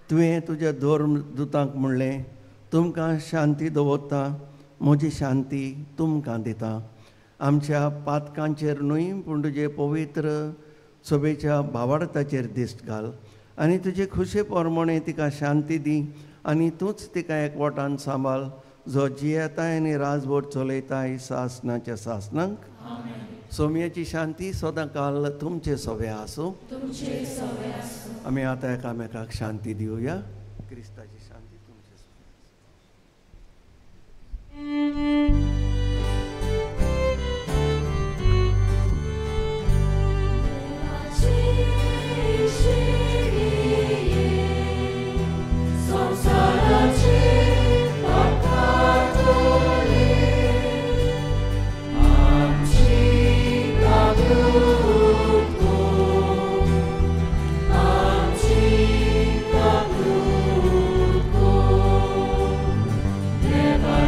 तुवें तुज्या धर्म दुतांक म्हणलें, तुमकां शांती दवरता, म्हजी शांती तुमकां दिता. आमच्या पातकांचेर न्हय पूण तुजे पवित्र सभेच्या भावार्थाचेर दिश्ट घाल आनी तुजे खुशे प्रमाणे तिका शांती दी आनी तूंच तिका एकवटान सांबाळ, जो जियेताय आनी राजवट चलयताय सासनाच्या सासनाक. सोम्याची शांती सदां काल तुमचे सवे आसूं. आमी आतां एकामेकाक शांती दिवया. क्रिस्ताची शांती तुमचे सवे आसूं. Never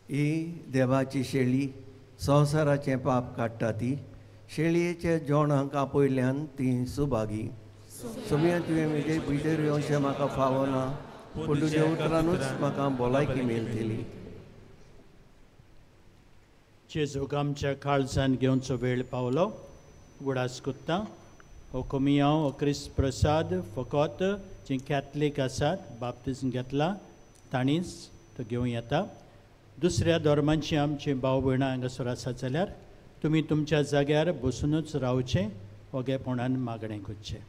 ही देवाची शेळी संवसाराचें पाप काडटा ती शेळयेच्या जेवणाक आपयल्यान ती सुभागी. सोम्या तुवें म्हजे भितर येवचें म्हाका फावना, पूण तुज्या उतरानूच म्हाका भलायकी मेळटली. जेजूक आमच्या काळजान घेवचो वेळ पावलो. उगडास कोत्ता हो कोमियांव हो क्रिस्त प्रसाद फकत जी कॅथलीक आसात बाप्तिज्म घेतला तांणीच तो घेवं येता. दुसऱ्या धर्मांची आमची भाव भयणां हांगासर आसात जाल्यार तुमी तुमच्या जाग्यार बसुनूच रावचें, ओगेपणान मागणें करचें.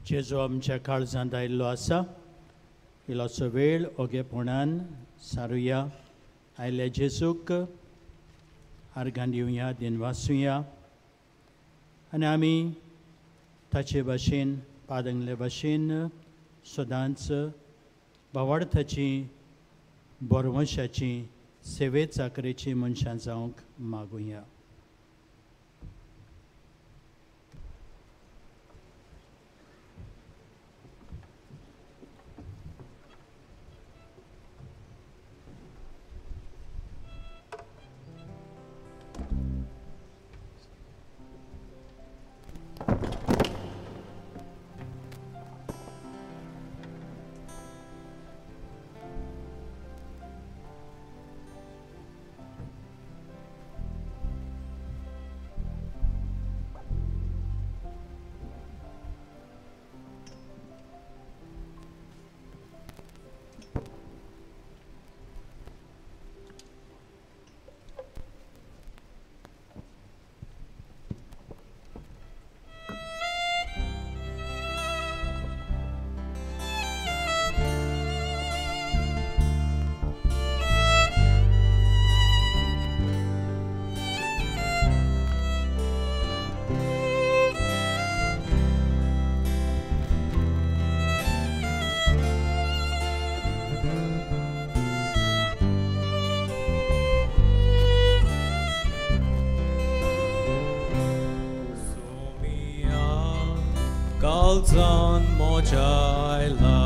जेजू आमच्या काळजांत आयिल्लो आसा. इल्लोसो वेळ ओगेपणान सारुया. आयिल्ल्या जेजूक आर्गां दिवया, दिनवासुया आनी आमी ताचे भाशेन पादंगले भाशेन सदांच भावार्थाची बरवंशाची सेवे चाकरेची मनशां जावंक मागुया. Kalzan mojaila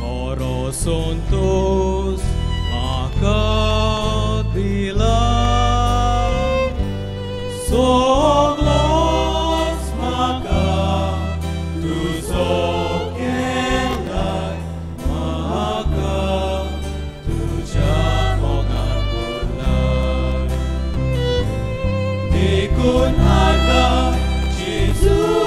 Oro sontos makadila Soglos maka tuzokelai maka tuja mogakulai Dikun harga Jesus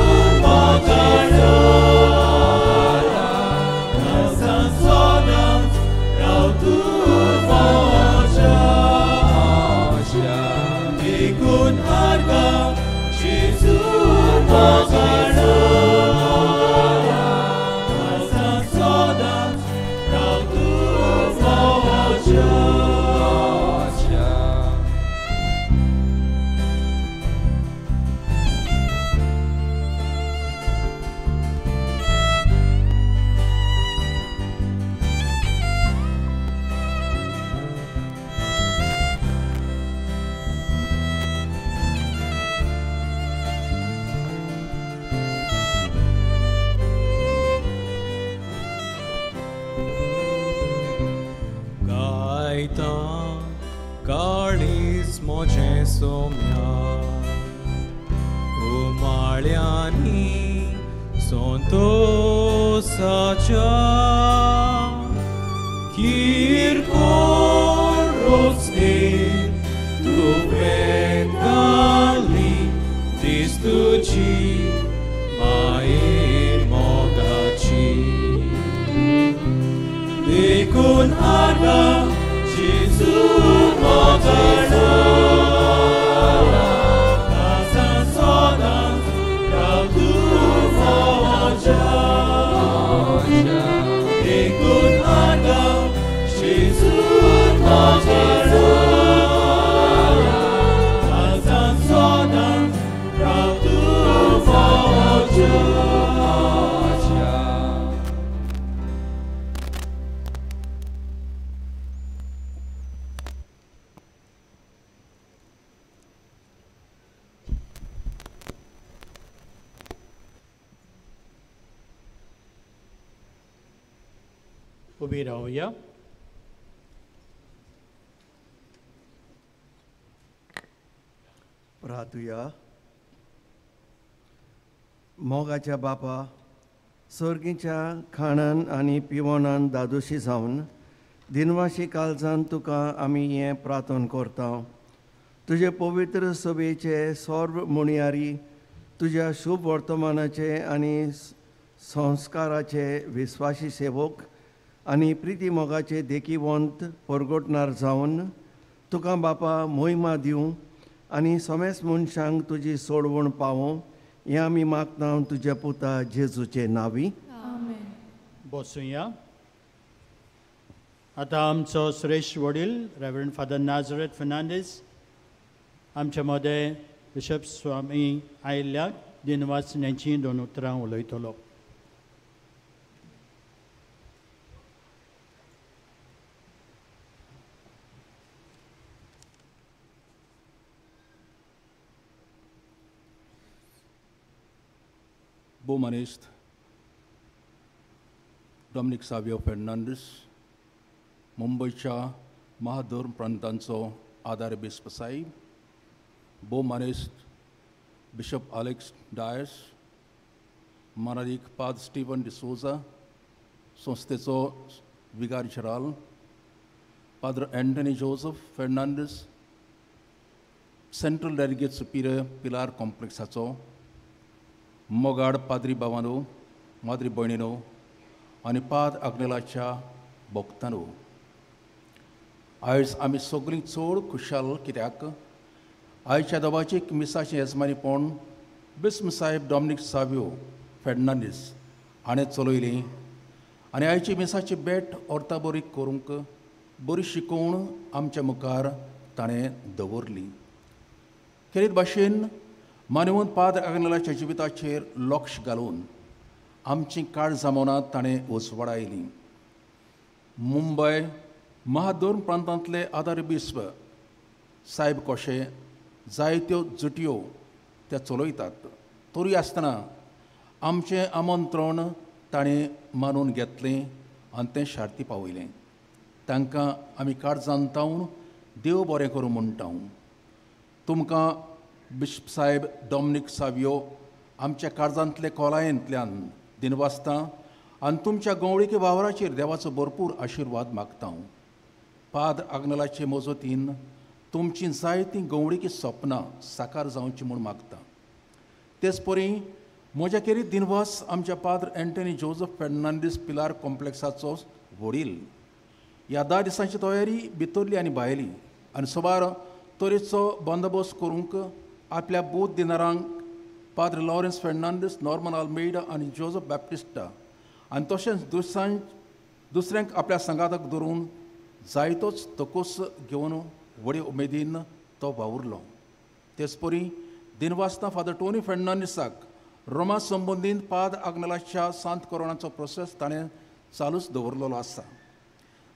उबी रावया. प्रार्थुया. मोगाच्या बापा, सर्गीच्या खाणान आनी पिवणान दादोशी जावन दिनवाशी काळजान तुका आमी हें प्रार्थन करता. तुजे पवित्र सभेचे सर्व मुणयारी तुज्या शुभ वर्तमानाचे आनी संस्काराचे विस्वासी सेवक आनी प्रिती मोगाचे देखीवंत परगटणार जावन तुका बापा मोहिमा दिवं आनी समेस्त मनशांक तुजी सोडवण पावों हें आमी मागता तुज्या पुता जेजूचे नांवी. बसुया. आतां आमचो श्रेश्ठ वडील रेवरंड फादर नाजरेत फर्नांडीस आमच्या मदें बिशप स्वामी आयिल्ल्याक दिनवासण्याचीं दोन उतरां उलयतलो. भोवमानेस्त डॉमिनीक सावियो फेर्नांडीस, मुंबयच्या महाधर्म प्रांतांचो आदार बिस्प साहेब, भोवमानेस्त बिशप आलेक्स डायस, मानादीक पाद स्टीवन डिसोजा, संस्थेचो विगार जेराल, Padre Anthony Joseph Fernandes, central delegate superior Pilar कॉम्प्लेक्साचो मोगाड पाद्री बाबानो, माद्री भयणीनो आनी पाद आग्नेलाच्या भक्तानो, आयज आमी सगळीं चड खुशाल कित्याक आयच्या दबाची मिसाचें येजमानीपण बिस्म साहेब डॉमिनीक सावियो फेर्नांडीस हाणें चलयली आनी आयची मिसाची भेट अर्था बरी करूंक बरी शिकोवण आमच्या मुखार ताणें दवरली. खेरीत भाशेन मानवून पाद्र आग्नेलाच्या जिविताचेर लक्ष घालून आमची काळजां मनां ताणें उजवाडायली. मुंबय महाधर्म प्रांतांतले आदार बिस्प साहेब कशे जायत्यो जुटयो ते चलयतात तरी आसतना आमचें आमंत्रण ताणें मानून घेतलें आनी तें शार्ती पावयलें. तांकां आमी काळजान तावन देव बरें करूं म्हणटा. तुमकां बिशप साहेब डॉमिनीक सावियो आमच्या काळजांतले खोलायेंतल्यान दिनवासता आनी तुमच्या गवळीके वावराचेर देवाचो भरपूर आशिर्वाद मागता. पाद आग्नेलाचे मजतीन तुमची जायतीं गवळीकी सपनां साकार जावची म्हूण मागता. तेच परी म्हज्या खेरीत दिनवास आमच्या पाद्र एंटनी जोजफ फेर्नांडीस पिलार कॉम्प्लेक्साचो वडील. ह्या 10 दिसांची तयारी भितरली आनी भायली आनी सुमार तरेचो बंदोबस्त करूंक आपल्या booth दिनारांक Padu Lawrence Fernandes, Norman Almeida आनी जोजफ बॅप्टिस्टा आनी तशेंच दुसऱ्यांक आपल्या सांगाताक धरून जायतोच तकोस घेवन व्हडे उमेदीन तो वावुरलो. तेच परी दिनवासता फादर टोनी फेर्नांडीसाक रोमा संबंदीन पाद आग्नेलाच्या सांत कोरोनाचो प्रोसेस ताणें चालूच दवरलेलो आसा.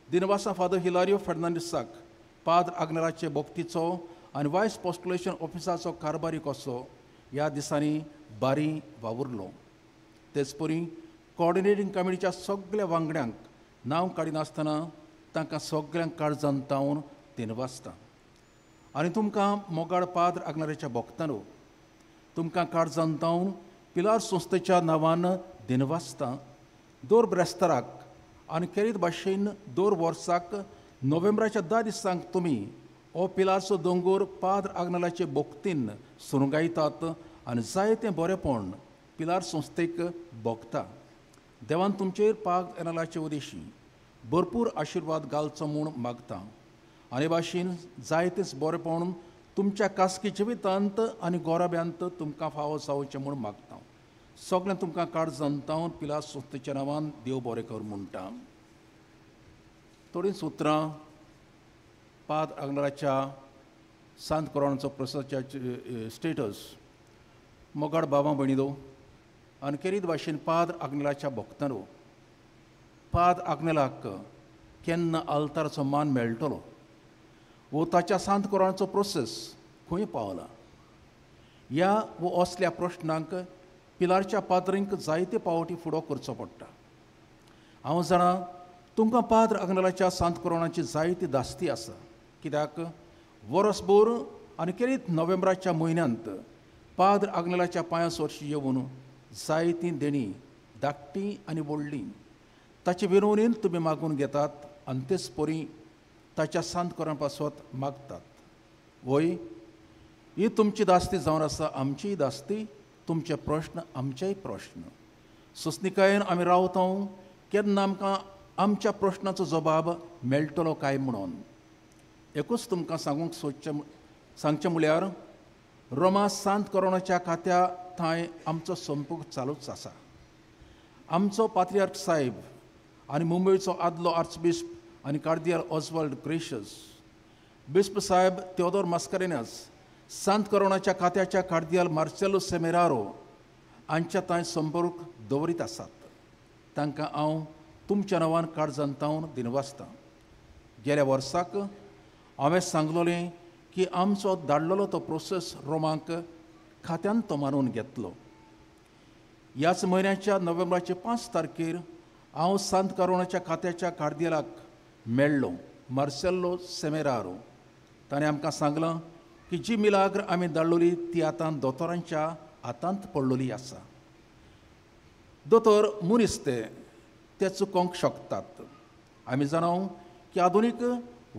दिनवासा फादर हिलारियो फेर्नांडीसाक पाद आग्नेलाचे भक्तीचो आनी वायस पोस्टुलेशन ऑफिसाचो कारभारी कसो ह्या दिसांनी बारी वावुरलो. तेच परी कॉर्डिनेटींग कमिटीच्या सगळ्या वांगड्यांक नांव काडिनासतना तांकां सगळ्यांक काळजान तावन दिनवासता. आनी तुमकां मोगाळ पाद्र आग्नेलाच्या भक्तांनो, तुमकां काळजान तावन पिलार संस्थेच्या नांवान दिनवासता. दर ब्रेस्ताराक आनी खेरीत भाशेन दर वर्साक नोव्हेंबराच्या 10 दिसांक तुमी हो पिलारचो दोंगोर पाद्र आग्नेलाचे भक्तीन सुरंगायतात आनी जायतें बरेंपण पिलार संस्थेक भोगता. देवान तुमचेर पाद्र आग्नेलाचे उदेशी भरपूर आशिर्वाद घालचो म्हूण मागता आनी भाशेन जायतेंच बरेंपण तुमच्या खासगी जिवितांत आनी गोराब्यांत तुमकां फावो जावचें म्हूण मागता. सगळें तुमकां काळजान तावन पिलार संस्थेच्या नांवान देव बरें कर म्हणटा. थोडीं सुत्रां पाद आग्नेलाच्या सांत कोरोनाचो प्रसाच्या स्टेटस. मोगाड बाबा भयणीदो आनी खेरीत भाशेन पाद्र आग्नेलाच्या भक्तांनो, पाद आग्नेलाक केन्ना आल्ताराचो मान मेळटलो वो ताच्या सांत कोराचो प्रोसेस खंय पावला ह्या वो असल्या प्रश्नांक पिलारच्या पाद्रींक जायते पावटी फुडो करचो पडटा. हांव जाणा तुमकां पाद्र आग्नेलाच्या सांत कोरोनाची जायती दास्ती आसा, कित्याक वर्सभर आनी खेरीत नोव्हेंबराच्या म्हयन्यांत पाद्र आग्नेलाच्या पांयां सरशी येवन जायतीं देणीं धाकटीं आनी व्हडलीं ताचे विनवणीन तुमी मागून घेतात आनी तेच परी ताच्या सांत कोरां पासत मागतात. वय ही तुमची दास्ती जावन आसा, आमचीय दास्ती, तुमचे प्रश्न आमचेय प्रश्न. सोंसणिकायेन आमी रावता केन्ना आमकां आमच्या प्रश्नाचो जबाब मेळटलो काय म्हणून. एकूच तुमकां सांगूंक सोदचें सांगचें म्हळ्यार रोमा सांत कोरोनाच्या खात्या थंय आमचो संपर्क चालूच आसा. आमचो पात्रियार्क साहेब आनी मुंबयचो आदलो आर्चबिस्प आनी कार्दियाल ऑस्वाल्ड ग्रेशस, बिस्प साहेब तेओदोर मास्करेन्हास, सांत कोरोनाच्या खात्याच्या कार्दियाल मार्सेलो सेमेरारो हांच्या थंय संपर्क दवरीत आसात. तांकां हांव तुमच्या नांवान काळजान तावन दिनवासतां. गेल्या वर्साक हांवें सांगलोलें की आमचो धाडलेलो तो प्रोसेस रोमाक खात्यान तो मानून घेतलो. ह्याच म्हयन्याच्या नोव्हेंबराचे 5 तारखेर हांव सांत कोरोनाच्या खात्याच्या कार्दियालाक मेळ्ळो, मार्सेलो सेमेरारो. ताणें आमकां सांगलां की जी मिलाग्र आमी धाडलोली ती आतां दोतोरांच्या हातांत पडलोली आसा. दोतोर मनीस ते चुकोवंक शकतात. आमी जाणाव की आधुनीक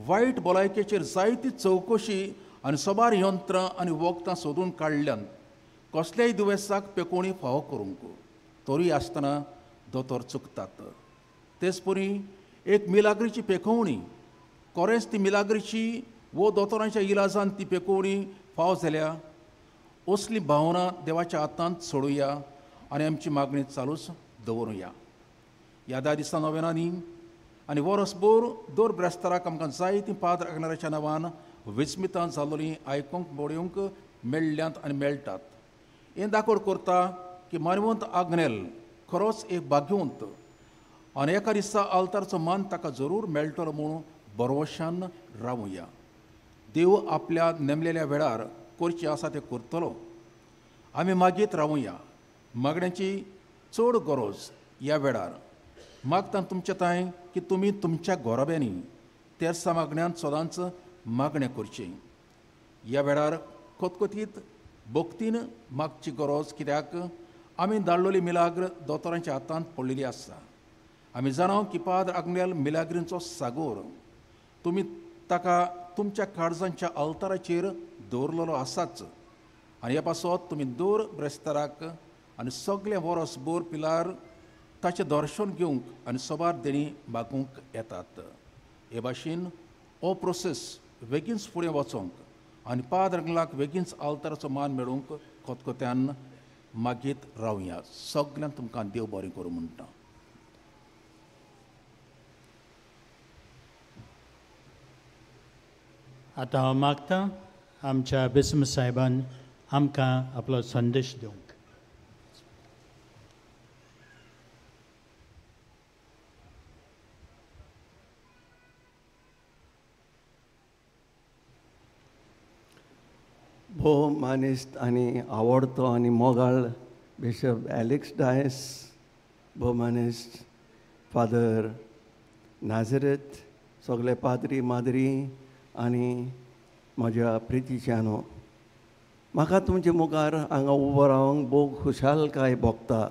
वायट भलायकेचेर जायती चवकशी आनी साबार यंत्रां आनी वखदां सोदून काडल्यान कसल्याय दुयेंसाक पेकोवणी फावो करूंक, तरूय आसतना दोतोर चुकतात. तेच परी एक मिलाग्रीची पेकोवणी खरेंच ती मिलाग्रीची वो दोतोरांच्या इलाजान ती पेकोवणी फाव जाल्या असली भावना देवाच्या हातांत सोडुया आनी आमची मागणी चालूच दवरुया. ह्या 10 दिसां नोवेनांनी आनी वरसभर दर ब्रेस्ताराक आमकां जायतीं पाद्र आग्नेलाच्या नांवान विस्मितां जालोलीं आयकूंक बडोवंक मेळ्ळ्यांत आनी मेळटात. हें दाखोड करता की मानवंत आग्नेल खरोच एक भाग्यवंत आनी एका दिसा आल्तारचो मान ताका जरूर मेळटलो म्हूण भरवशान रावुया. देव आपल्या नेमलेल्या वेळार करचें आसा तें करतलो. आमी मागीत रावुया. मागण्याची चड गरज ह्या वेळार. मागता तुमचे थंय की तुमी तुमच्या गोराब्यांनी तेर्सा मागण्यांत सदांच मागणें करचें. ह्या वेळार खतखतीत भक्तीन मागची गरज, कित्याक आमी धाडलोली मिलाग्र दोतोरांच्या हातांत पडलेली आसा. आमी जाणाव की पाद्र आग्नेल मिलाग्रींचो सागोर, तुमी ताका तुमच्या काळजांच्या आल्ताराचेर दवरलेलो आसाच आनी ह्या पासत तुमी दर ब्रेस्ताराक आनी सगळें वरसभर पिलार ताचें दर्शन घेवंक आनी साबार देणी मागूंक येतात. हे भाशेन हो प्रोसेस बेगीनच फुडें वचोंक आनी पाद्र आग्नेलाक बेगीनच आल्ताराचो मान मेळोवंक खतखत्यान मागीत रावया. सगल्यांक तुमकां देव बरें करूं म्हणटा. आतां हांव मागतां आमच्या बिस्म साहेबान आमकां आपलो संदेश दिवंक. भोव मानेस्त आनी आवडतो आनी मोगाळ बिशप एलेक्स डायस, भोव मानेस्त फादर नाजरेत, सगळे पाद्री माद्री आनी म्हज्या प्रितीच्यानो, म्हाका तुमचे मुखार हांगा उबो रावंक भोव खुशालकाय भोगता.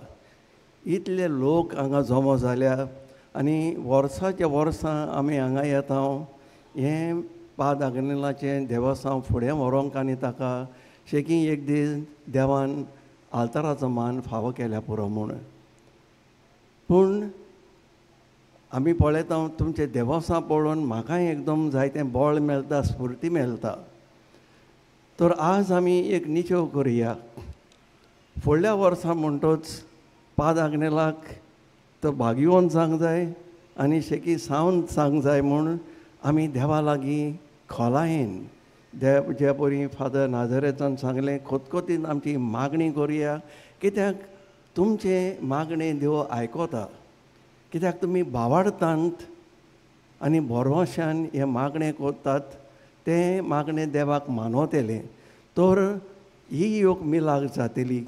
इतले लोक हांगा जमो जाल्या आनी वर्साच्या वर्सां आमी हांगा येता. हें पाद आग्नेलाचें देवस्तांव फुडें व्हरोंक आनी ताका शेकी एक दीस देवान आल्ताराचो मान फावो केल्या पुरो म्हूण. पूण आमी पळयता तुमचें देवस्तांव पळोवन म्हाकाय एकदम जायतें बळ मेळटा, स्फुर्ती मेळटा. तर आज आमी एक निचेव करुया. फुडल्या वर्सा म्हणटोच पाद आग्नेलाक तो भाग्यवंत जावंक जाय आनी शेकी सावंत जावंक जाय म्हूण आमी देवा लागीं खोलायेन देव जे परी फादर नाजरेतान सांगलें खतखतीन आमची मागणी करुया. कित्याक तुमचें मागणें देव आयकता. कित्याक तुमी भावार्थांत आनी भरवंशान हें मागणें करतात, तें मागणें देवाक मानवतलें. तर ही योग मिलाग जातली.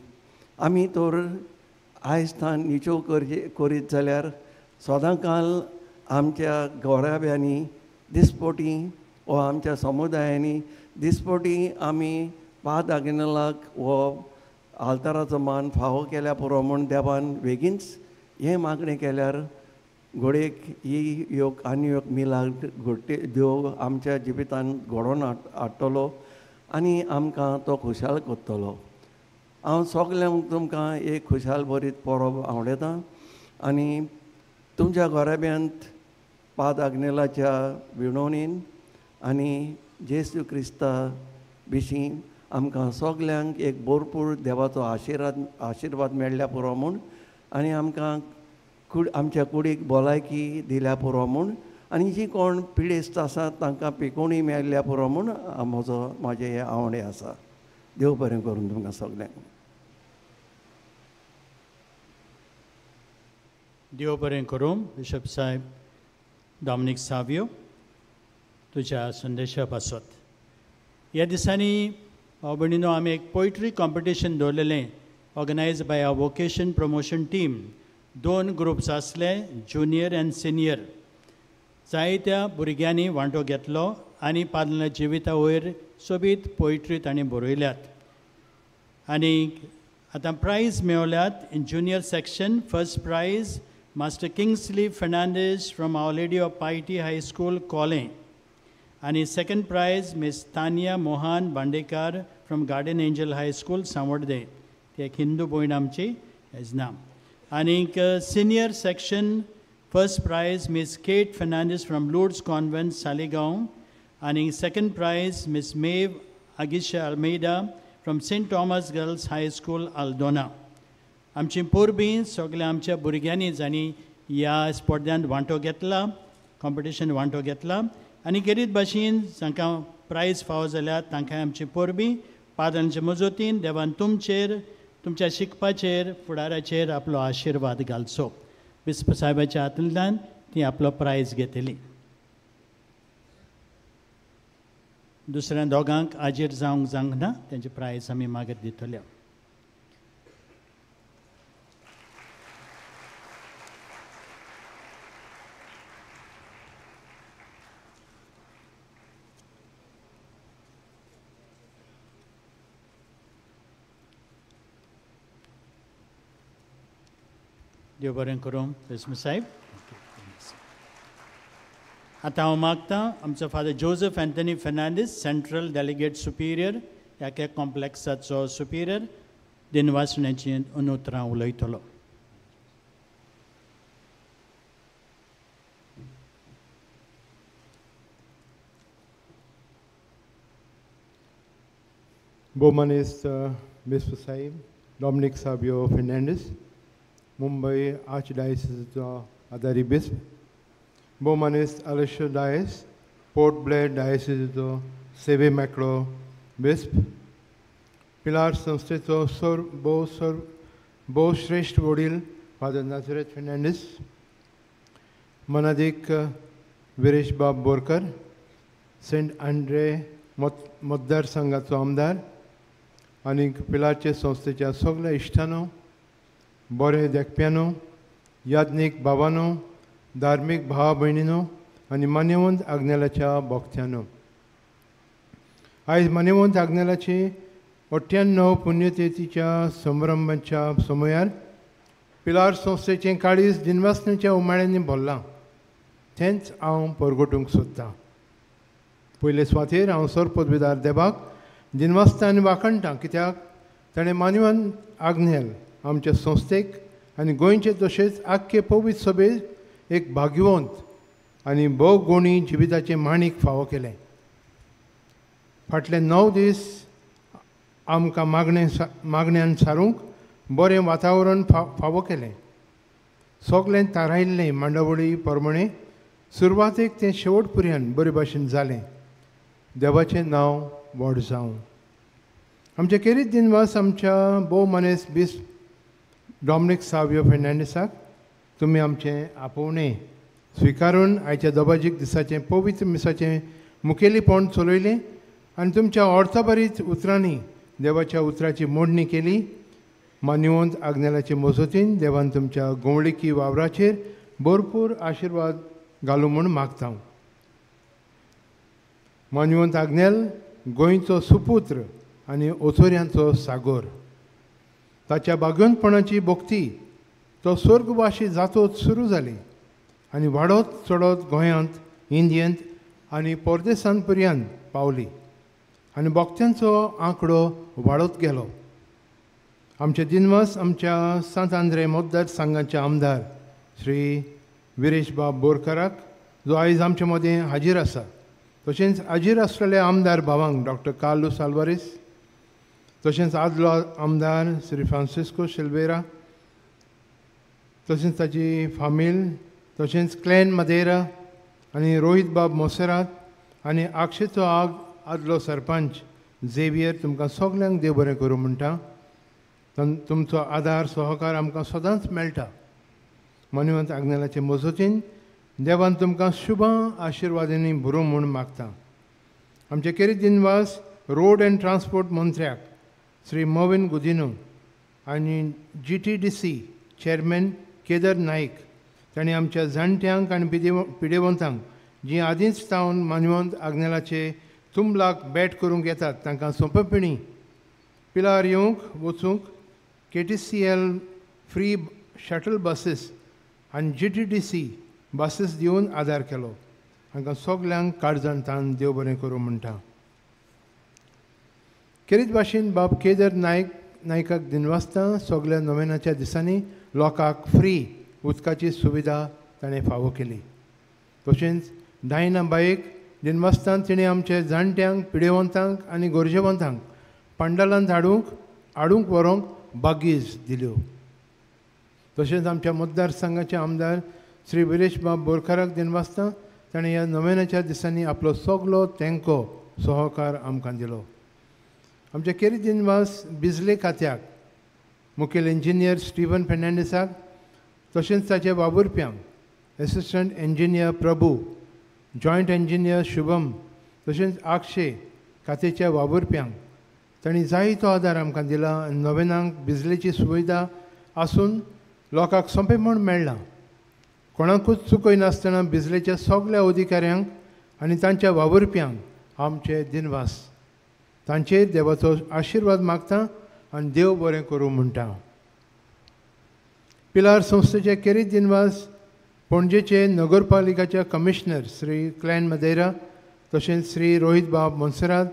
आमी तर आयज थावन निचेव करीत जाल्यार सदांकाल आमच्या गोराब्यांनी दिसपटी वो आमच्या समुदायांनी दिसपटी आमी पाद आग्नेलाक वो आल्ताराचो मान फावो केल्या पुरो म्हूण देवान बेगीनच हें मागणें केल्यार घडयेक ही योग आनी योग मिलाग घडटे देव आमच्या जिवितान घडोवन हाडटलो आनी आमकां तो खुशाल करतलो. हांव सगल्यांक तुमकां एक खुशाल बरीत परब आवडयतां आनी तुमच्या घराब्यांत पाद आग्नेलाच्या विणवणीन आनी जेजू क्रिस्ता विशीं आमकां सगल्यांक एक भरपूर देवाचो आशिर्वाद मेळ्ळ्या पुरो म्हूण आनी आमकां आमच्या कुडीक भलायकी दिल्या पुरो म्हूण आनी जी कोण पिडेस्त आसा तांकां पिकोवणी मेळ्ळ्या पुरो म्हूण म्हजो म्हाजे हे आवडे आसा. देव बरें करून तुमकां सगल्यांक. देव बरें करूं बिशप साहेब डॉमिनीक सावियो तुज्या संदेशा पासत. ह्या दिसांनी भाव भयणीनो आमी एक पोयट्री कॉम्पिटिशन दवरलेलें organise by our vocation promotion team. 2 groups आसले, ज्युनियर आनी सिनियर. जायत्या भुरग्यांनी वांटो घेतलो आनी पादल्या जिविता वयर सोबीत पोयट्री तांणी बरयल्यात आनी आतां prize मेवल्यात. In junior section first prize master Kingsley Fernandes from Our Lady of Piety High School Collem आनी second prize miss Tanya Mohan Bandekar from Guardian Angel High School Sanvordem. ती एक हिंदू भयण आमची एज नाम. आनीक senior section first prize miss Kate Fernandes from Lourdes Convent Saligao आनी second prize miss Maeve Agisha Almeida from Saint Thomas Girls High School Aldona. आमची परबीं सगल्या आमच्या भुरग्यांनी जांणी ह्या स्पर्ध्यांत वांटो घेतला, कॉम्पिटिशन वांटो घेतला आनी खेरीत भाशेन जांकां प्रायज फावो जाल्यार तांकां आमची परबीं. पादांचे मजतीन देवान तुमचेर, तुमच्या शिकपाचेर, फुडाराचेर आपलो आशिर्वाद घालचो. बिस्प साहेबाच्या हातांतल्यान ती आपलो प्रायज घेतली. दुसऱ्या दोगांक आजीर जावंक जावंक ना तेंचे प्रायज आमी मागीर दितले. देव बरें करूं बिस्म साहेब. आतां हांव मागतां आमचो father Joseph Anthony Fernandes central delegate superior ह्या कॉम्प्लेक्साचो सुपिरियर दिनवासण्याची अनुतरां उलयतलो. भोवमानेस्त बिस्प साहेब डॉमिनीक सावियो फेर्नांडीस, मुंबय आर्चडायसिसचो आदारी बिस्प, भोवमानेस्त आलेशो डायस, पोर्ट ब्लेअर डायसिसचो सेवे मेकळो बिस्प, पिलार संस्थेचो भोवश्रेश्ठ वडील फादर नाजरेत फेर्नांडीस, मनादीक विरेश बाब बोरकर, सेंट आंड्रे मतदारसंघाचो आमदार आनी पिलारचे संस्थेच्या सगल्या इश्टांनो, बरे देखप्यानो, याज्ञीक बाबानो, धार्मीक भावा भयणीनो आनी मान्यवंत आग्नेलाच्या भक्त्यानो, आयज मान्यवंत आग्नेलाची 98 पुण्यतिथीच्या संभ्रमाच्या समयार पिलार संस्थेचें काळीज दिनवासनेच्या उमाळ्यांनी भरलां तेंच हांव परगटूंक सोदतां. पयले सुवातेर हांव सर पदवीदार देवाक दिनवासता आनी वाखणटां कित्याक ताणें मान्यवंत आग्नेल आमच्या संस्थेक आनी गोंयचे तशेंच आख्खे पवित्र सभेक एक भाग्यवंत आनी भोवगुणी जिविताचें माणीक फावो केलें. फाटले 9 दीस आमकां मागण्यान सारूंक बरें वातावरण फावो केलें. सगळें थारायिल्लें मांडावळी प्रमाणे सुरवातेक तें शेवट पर्यंत बरे भाशेन जालें. देवाचें नांव व्हड जावं. आमचे खेरीत दिनवास आमच्या भोव मानेस्त बिस्प डॉमिनीक सावियो फेर्नांडीसाक तुमी आमचें आपोवणें स्विकारून आयच्या दबाजीक दिसाचें पवित्र मिसाचें मुखेलीपण चलयलें आनी तुमच्या अर्थभरीत उतरांनी देवाच्या उतराची मोडणी केली. मान्यवंत आग्नेलाचे मजतीन देवान तुमच्या गोंवळिकी वावराचेर भरपूर आशिर्वाद घालूं म्हूण मागता. मान्यवंत आग्नेल गोंयचो सुपुत्र आनी ओचोऱ्यांचो सागोर. ताच्या भाग्यवंतपणाची भक्ती तो स्वर्गवाशी जातोच सुरू जाली आनी वाडत चडत गोंयांत, इंडियेंत आनी परदेसांत पर्यंत पावली आनी भक्त्यांचो आंकडो वाडत गेलो. आमचे दिनवास आमच्या सांत आंद्रे मतदारसंघाचे आमदार श्री विरेश बाब बोरकराक जो आयज आमचे मदें हाजीर आसा, तशेंच हाजीर आसलेल्या आमदार भावांक डॉक्टर कार्लूस आल्वारीस, तशेंच आदलो आमदार श्री फ्रांसिस्को सिल्वेरा, तशेंच ताची फामील, तशेंच क्लॅन मदेरा आनी रोहित बाब मोसेरात आनी आगशेचो आदलो सरपंच झेवियर, तुमकां सगल्यांक देव बरें करूं म्हणटा. तुमचो आदार सहकार आमकां सदांच मेळटा. मानवंत आग्नेलाचे मजतीन देवान तुमकां शुभ आशिर्वादांनी भरूं म्हूण मागता. आमचे केरी दिनवास रोड एंड ट्रान्सपोर्ट मंत्र्याक श्री मोविन गुदिनो आनी GTDC chairman Kedar Naik, तांणी आमच्या जाणट्यांक आनी पिडेवंतांक जीं आदींच सावन मानवंत आग्नेलाचे तुंबलाक बॅट करूंक येतात तांकां सोंपेपणी पिलार येवंक वचूंक KTCL free shuttle buses आनी GTDC buses दिवन आदार केलो. हांकां सगल्यांक काळजान तान देव बरें करूं म्हणटा. खेरीत भाशेन बाब केदर नायकाक दिनवासता सगल्या नोवेनाच्या दिसांनी लोकांक फ्री उदकाची सुविधा ताणें फावो केली. तशेंच डायना बाईक दिनवासता तिणें आमच्या जाणट्यांक, पिडेवंतांक आनी गरजेवंतांक पंडालांत हाडूंक व्हरूंक बागीज दिल्यो. तशेंच आमच्या मतदारसंघाचे आमदार श्री विरेश बाब बोरकाराक दिनवासता ताणें ह्या नोवेनाच्या दिसांनी आपलो सगलो तेंको सहकार आमकां दिलो. आमच्या केरी दिनवास बिजले खात्याक मुखेल इंजिनियर स्टिवन फेर्नांडीसाक, तशेंच ताचे वावुरप्यांक assistant engineer Prabhu, joint engineer Shubham, तशेंच आगशे खात्याच्या वावुरप्यांक तांणी जायतो आदार आमकां दिला आनी नोवेनांक बिजलेची सुविधा आसून लोकांक सोंपें म्हूण मेळ्ळां. कोणाकूच चुकयनासतना बिजलेच्या सगल्या अधिकाऱ्यांक आनी तांच्या वावुरप्यांक आमचे दिनवास. तांचेर देवाचो आशिर्वाद मागता आनी देव बरें करूं म्हणटा. पिलार संस्थेचे केरी दिनवास पणजेचे नगरपालिकाचे कमिशनर श्री क्लॅन मदेरा, तशेंच श्री रोहित बाब मोन्सेरात,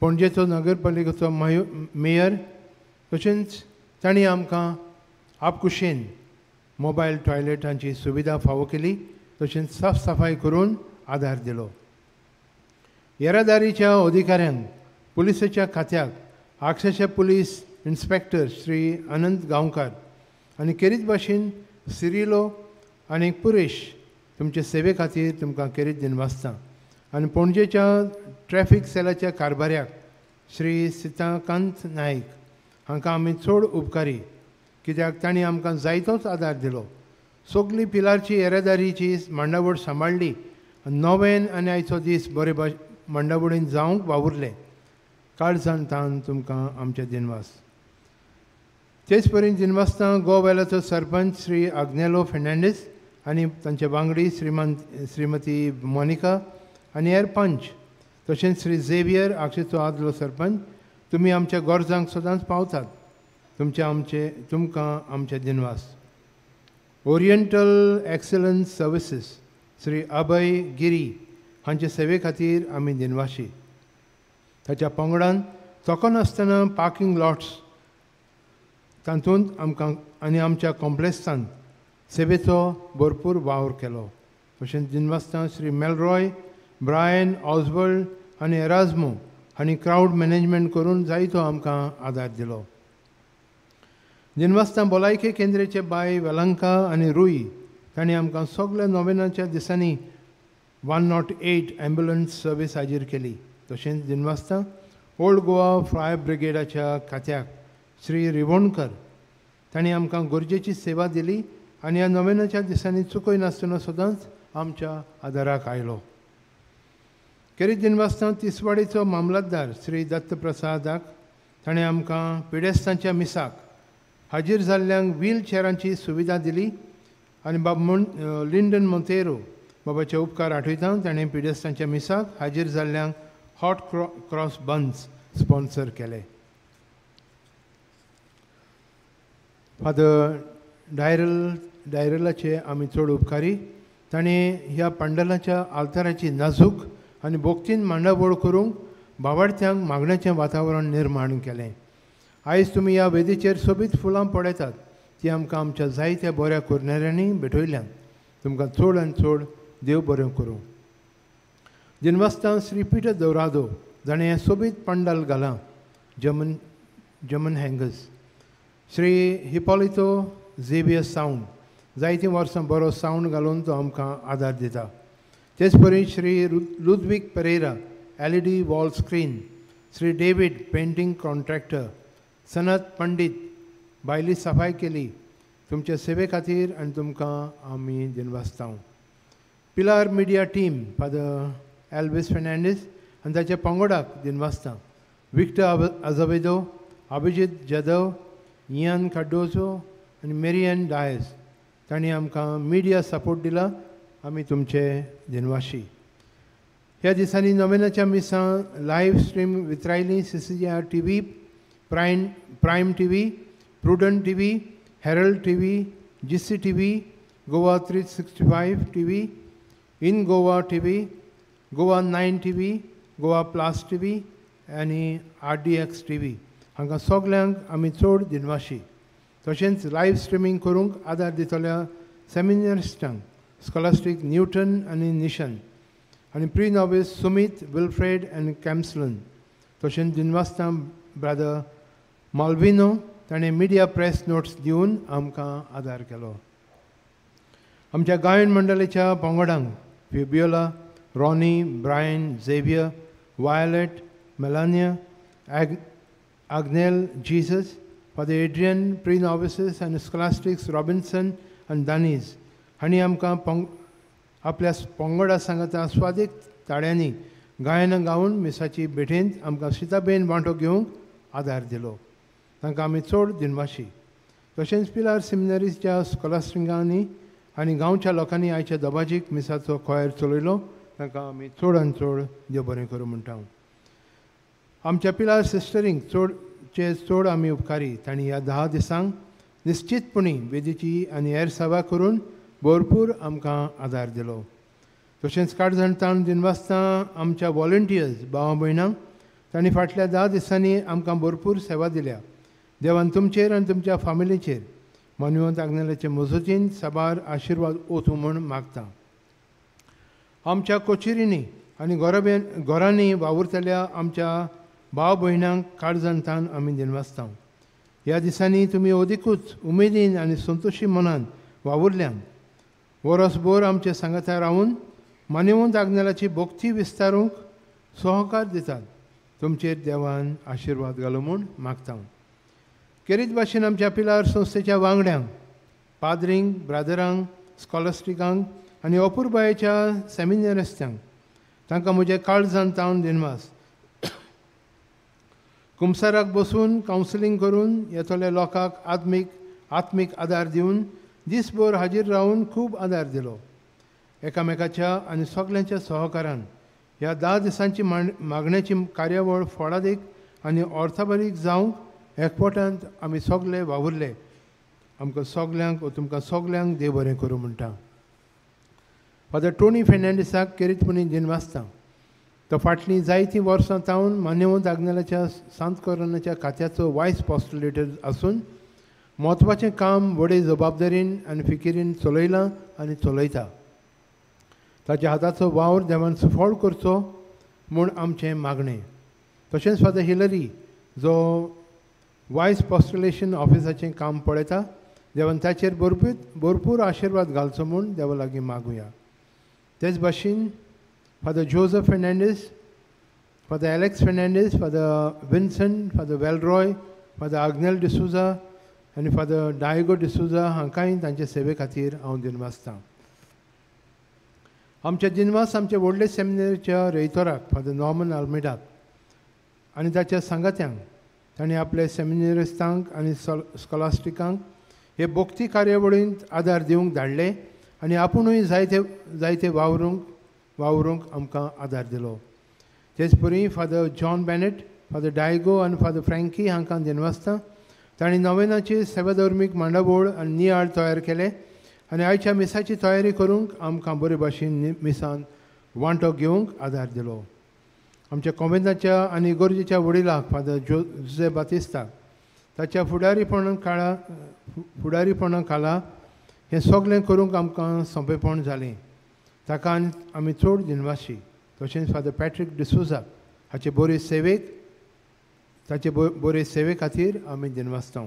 पणजेचो नगरपालिकेचो मेयर, तशेंच तांणी आमकां आपकुशेन मोबायल टॉयलेटांची सुविधा फावो केली, तशेंच साफ सफाय करून आदार दिलो. येरादारीच्या अधिकाऱ्यांक, पुलिसाच्या खात्याक आगशेचे पुलीस इन्स्पेक्टर श्री आनंद गांवकार आनी खेरीत भाशेन सिरिलो आनी पुरेश तुमचे सेवे खातीर तुमकां खेरीत दिनवासता. आनी पणजेच्या ट्रॅफिक सेलाच्या कारभाऱ्याक श्री सीताकांत नायक हांकां आमी चड उपकारी, कित्याक तांणी आमकां जायतोच आदार दिलो. सगली पिलारची येरादारीची मांडावळ सांबाळ्ळी आनी नोवेन आनी आयचो दीस बरे मांडावळीन जावंक वावुरले. काळजान तान तुमकां आमचे दिनवास. तेच परी दिनवासता गोवेलाचो सरपंच श्री आग्नेलो फेर्नांडीस आनी तांचे वांगडी श्रीमती मोनिका आनी हेर पंच, तशेंच श्री झेवियर आगशेचो आदलो सरपंच, तुमी आमच्या गरजांक सदांच पावतात. तुमकां आमचे दिनवास. Oriental excellence services Shri Abhay Giri हांचे सेवे खातीर आमी दिनवाशी. ताच्या पंगडान चोकनासतना पार्किंग लॉट्स तातूंत आमकां आनी आमच्या कॉम्प्लेक्सान सेवेचो भरपूर वावर केलो. तशेंच दिनवासता श्री मेलरॉय, ब्रायन ऑजवर्ल्ड आनी एराजमो हांणी क्रावड मॅनेजमेंट करून जायतो आमकां आदार दिलो. दिनवासता भलायकी केंद्राचे बाय वेलंका आनी रुई तांणी आमकां सगल्या नोवेनाच्या दिसांनी 108 ॲम्ब्युलन्स सर्वीस हाजीर केली. तशेंच दिनवासता ओल्ड गोवा फायर ब्रिगेडाच्या खात्याक श्री रिवोणकर तांणी आमकां गरजेची सेवा दिली आनी ह्या नोवेनाच्या दिसांनी चुकयनासतना सदांच आमच्या आदाराक आयलो. खेरीत दिनवासता तिसवाडीचो मामलतदार श्री दत्तप्रसादाक ताणें आमकां पिडेस्तांच्या मिसाक हाजीर जाल्ल्यांक व्हील चेरांची सुविधा दिली आनी बाब लिंडन मोंतेरो बाबाचे उपकार आठयता ताणें पिडेस्तांच्या मिसाक हाजीर जाल्ल्यांक हॉट क्रॉस बन्स स्पॉन्सर केले. फादर डायरलाचे आमी चड उपकारी. ताणें ह्या पंडलाच्या आल्ताराची नाजूक आनी भोक्तीन मांडावळ करूंक बावाडत्यांक मागण्याचें वातावरण निर्माण केलें. आयज तुमी ह्या वेदीचेर सोबीत फुलां पळयतात ती आमकां आमच्या जायत्या बऱ्या कोरनेऱ्यांनी भेटयल्यान. तुमकां चड आनी चड देव बरें करूं. दिनवासता श्री पीटर दोरादो जाणें हें सोबीत pandal घालां German hangers. Shri Hipolito Xavier sound जायतीं वर्सां बरो सावंड घालून तो आमकां आदार दिता. तेच परी Shri Ludwig Pereira LED wall screen, Shri David painting contractor, Sanat Pandit भायली सफाय केली. तुमचे सेवे खातीर आनी तुमकां आमी दिनवासता. Pilar media team father Elvis Fernandes आनी ताच्या पंगडाक दिनवासता. Victor Azevedo, Abhijit Jadhav, Ian Cardozo आनी मेरियन डायस तांणी आमकां मिडिया सपोर्ट दिला. आमी तुमचे दिनवाशी. ह्या दिसांनी नोवेनाच्या मिसां लायव्ह स्ट्रीम वितरायली CCR T V, prime T V, Prudent T V, Herald T V, G C T V, Goa 365 T V, in Goa T V, Goa 9 T V, Goa plus T V आनी RDX T V हांकां सगल्यांक आमी चड दिनवाशी. तशेंच live streaming करूंक आदार दितल्या सेमिनारिस्टांक स्कॉलास्टीक Newton आनी Neesham आनी प्री नॉवीस सुमीत, विल्फ्रेड आनी कॅम्सलन. तशेंच दिनवासता ब्रादर माल्विनो ताणें मिडिया प्रेस नोट्स दिवन आमकां आदार केलो. आमच्या गायन मंडळाच्या पंगडांक Fabiola, Ronnie, Brian, Xavier, Violet, Melania, Agnel, Jesus, father Adrian, pre novices आनी स्कॉलास्टिक्स रॉबिन्सन आनी दानीज हांणी आमकां आपल्या पंगडा सांगाता स्वादीक ताळ्यांनी गायनां गावन मिसाची भेटेंत आमकां सिताबेन वांटो घेवंक आदार दिलो. तांकां आमी चड दिनवाशी. तशेंच पिलार सेमिनरीच्या स्कॉलास्टिकांनी आनी गांवच्या लोकांनी आयच्या दबाजीक मिसाचो कोयर चलयलो. तांकां आमी चड आनी चड देव बरें करूं म्हणटा. आमच्या पिलार सिस्टरींक चड आमी उपकारी. तांणी ह्या 10 दिसांक निश्चितपणी वेदीची आनी हेर सेवा करून भरपूर आमकां आदार दिलो. तशेंच काळजांतान दिनवासता आमच्या वॉलंटियर्स भावा भयणांक तांणी फाटल्या 10 दिसांनी आमकां भरपूर सेवा दिल्या. देवान तुमचेर आनी तुमच्या फामिलीचेर मानवंत आग्नेलाचे मजतीन साबार आशिर्वाद ओतूं म्हूण मागता. आमच्या कोचेरींनी आनी घरांनी वावुरतल्या आमच्या भाव भयणांक काळजांतान आमी दिनवासता. ह्या दिसांनी तुमी अदिकूच उमेदीन आनी संतोशी मनान वावुरल्यान वरसभर आमचे सांगाता रावन मानवंत आग्नेलाची भक्ती विस्तारूंक सहकार दितात. तुमचेर देवान आशिर्वाद घालो म्हूण मागता. खेरीत भाशेन आमच्या पिलार संस्थेच्या वांगड्यांक, पाद्रींक, ब्रादरांक, स्कॉलस्टिकांक आनी अपुरबायेच्या सेमिनारिस्टांक तांकां म्हज्या काळजान तावन दिनवास. कुमसाराक बसून कावन्सिलींग करून येतल्या लोकांक आत्मीक आदार दिवन दीसभर हाजीर रावन खूब आदार दिलो. एकामेकाच्या आनी सगल्यांच्या सहकारान ह्या 10 दिसांची मागण्याची कार्यावळ फळादीक आनी अर्थाभरीक जावंक एकवटांत आमी सगले वावुरले. आमकां सगल्यांक तुमकां सगल्यांक देव बरें करूं म्हणटा. फादर टोनी फेर्नांडीसाक खेरीतपणी दिनवासता. तो फाटलीं जायतीं वर्सां तावन मान्यवंत आग्नेलाच्या सांत कोरोनाच्या खात्याचो वायस पॉस्टुलेटर आसून म्हत्वाचें काम व्हडे जबाबदारीन आनी फिकिरीन चलयलां आनी चलयता. ताच्या हाताचो वावर देवान सुफळ करचो म्हूण आमचें मागणें. तशेंच फादर हिलरी जो वायस पॉस्टुलेशन ऑफिसाचें काम पळयता देवान ताचेर भरपूर आशिर्वाद घालचो म्हूण देवा लागीं मागुया. तेच भाशेन father Joseph Fernandes, father Alex Fernandes, father Vincent, father Velroy, father Agnel D'Souza आनी फादर डायगो डिसुजा हांकांय तांचे सेवे खातीर हांव दिनवासता. आमचे दिनवास आमचे व्हडले सेमिनारीच्या रेयतोराक फादर नॉर्मन आल्मेडाक आनी ताच्या सांगात्यांक. तांणी आपले सेमिनारिस्तांक आनी स्कॉलास्टिकांक हे भक्ती कार्यावळींत आदार दिवंक धाडले आनी आपुणूय जायते वावरूंक आमकां आदार दिलो. तेच परी father John Bennett, father Diego आनी फादर फ्रँकी हांकां दिनवासता. तांणी नोवेनाची सेवाधर्मीक मांडावळ आनी नियाळ तयार केले आनी आयच्या मिसाची तयारी करूंक आमकां बरे भाशेन मिसान वांटो घेवंक आदार दिलो. आमच्या कॉन्वेंटाच्या आनी इगर्जेच्या वडिलाक फादर जुझे बातिस्ताक ताच्या फुडारीपणा खाला हें सगळें करूंक आमकां सोंपेपण जालें. ताका आमी चड दिनवाशी. तशेंच फादर पॅट्रीक डिसोजा हाचे बरे सेवेक ताचे बरे सेवे खातीर आमी दिनवासता.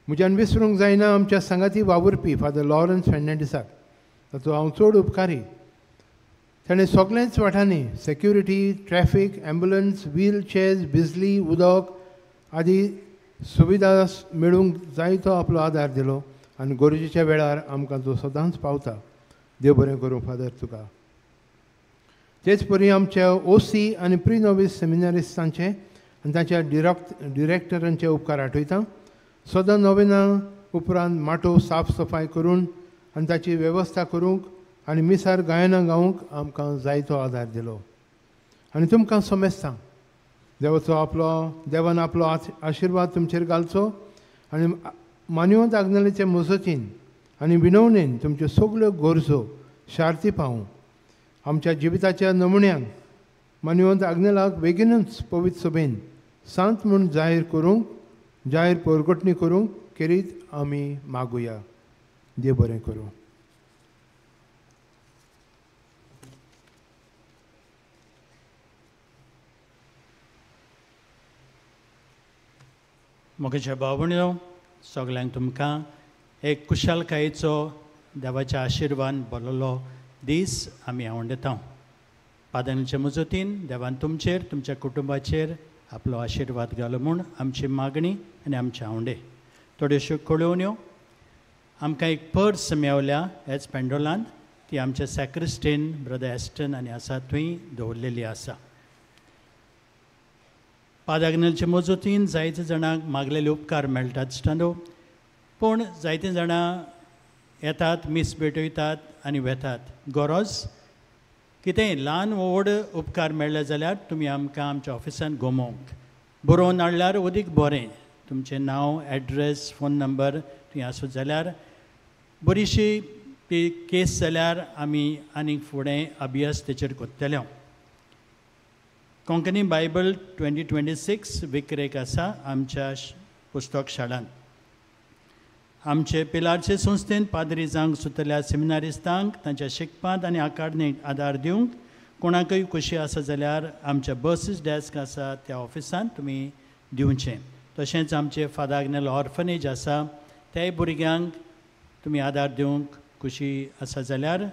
म्हज्यान विसरूंक जायना आमच्या सांगाती वावुरपी फादर लॉरन्स फेर्नांडीसाक, ताचो हांव चड उपकारी. ताणें सगळ्यांच वाठांनी security, traffic, ambulance, wheel chairs, बिजली, उदक आदी सुविधा मेळूंक जायतो आपलो आदार दिलो आनी गरजेच्या वेळार आमकां तो सदांच पावता. देव बरें करूं फादर तुका. तेच परी आमच्या ओसी आनी प्री नोवीस सेमिनारिस्टांचे आनी तांच्या डिरेक्टरांचे उपकार आठयता. सदां नोवेना उपरांत माटोव साफ सफाय करून आनी ताची वेवस्था करूंक आनी मिसार गायनां गावंक आमकां जायतो आदार दिलो. आनी तुमकां समेस्तां देवाचो आपलो देवान आपलो आशिर्वाद तुमचेर घालचो आनी मानवत आग्नेलीचे मजतीन आनी विनवणेन तुमच्यो सगल्यो गरजो शार्ती पावूं. आमच्या जिविताच्या नमुन्यांक मानवत आग्नेलाक बेगीनूच पवित्र सभेन सांत म्हूण जाहीर करूंक, जाहीर परगटणी करूंक केरीत आमी मागुया. देव बरें करूं. मोगेच्या भावणो सगल्यांक तुमकां एक कुशालकायेचो देवाच्या आशिर्वाद भरलेलो दीस आमी आवडटा. पादांचे मजतीन देवान तुमचेर तुमच्या कुटुंबाचेर आपलो आशिर्वाद घालो म्हूण आमची मागणी आनी आमचे आवंडे. थोड्योश्यो कळोवण्यो आमकां एक पर्स मेवल्या ह्याच पेंडोलांत, ती आमच्या सॅक्रिस्टीन ब्रदर एस्टन आनी आसा थंय दवरलेली आसा. पादाग्नेलचे मजतीन जायते जाणांक मागलेले उपकार मेळटात स्टंदो, पूण जायते जाणां येतात, मीस भेटयतात आनी वेतात. गरज कितेंय ल्हान व्हड उपकार मेळ्ळे जाल्यार तुमी आमकां आमच्या ऑफिसान गोमोवंक बरोवन हाडल्यार अदीक बरें. तुमचें नांव, एड्रेस, फोन नंबर थंय आसत जाल्यार बरीशी ती केस जाल्यार आमी आनीक फुडें अभ्यास तेचेर करतले. कोंकणी बायबल 2026 विक्रेक आसा आमच्या पुस्तक शाळांत. आमचे पिलारचे संस्थेन पाद्री जावंक सुतल्या सेमिनारिस्तांक तांच्या शिकपांत आनी आकारणेक आदार दिवंक कोणाकय खोशी आसा जाल्यार आमच्या बसीस डेस्क आसा त्या ऑफिसांत तुमी दिवचें. तशेंच आमचे फादर आग्नेल ऑर्फनेज आसा त्याय भुरग्यांक तुमी आदार दिवंक खोशी आसा जाल्यार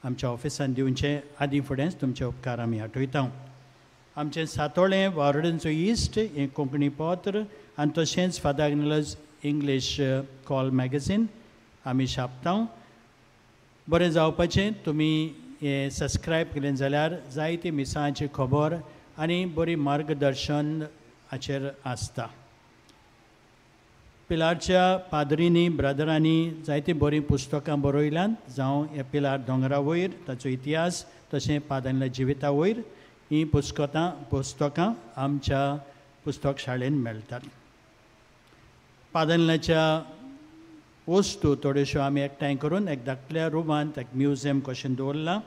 आमच्या ऑफिसांत दिवचें. आदी फुडेंच तुमचे उपकार आमी आठयता. आमचें सातोळें वावराड्यांचो इश्ट हें कोंकणी पत्र आनी तशेंच Father Agnel's English call magazine आमी छापता. बरें जावपाचें तुमी हें सबस्क्रायब केलें जाल्यार जायती मिसांची खबर आनी बरी मार्गदर्शन हाचेर आसता. पिलारच्या पाद्रींनी ब्रदरांनी जायतीं बरीं पुस्तकां बरयल्यांत, जावं ह्या पिलार दोंगरा वयर ताचो इतिहास तशें पाद्रींल्या जिविता वयर हीं पुस्तकां आमच्या पुस्तक शाळेन मेळटात. पादनल्याच्या वस्तू थोड्योश्यो आमी एकठांय करून एक धाकल्या रुमांत एक म्युझियम कशें दवरलां,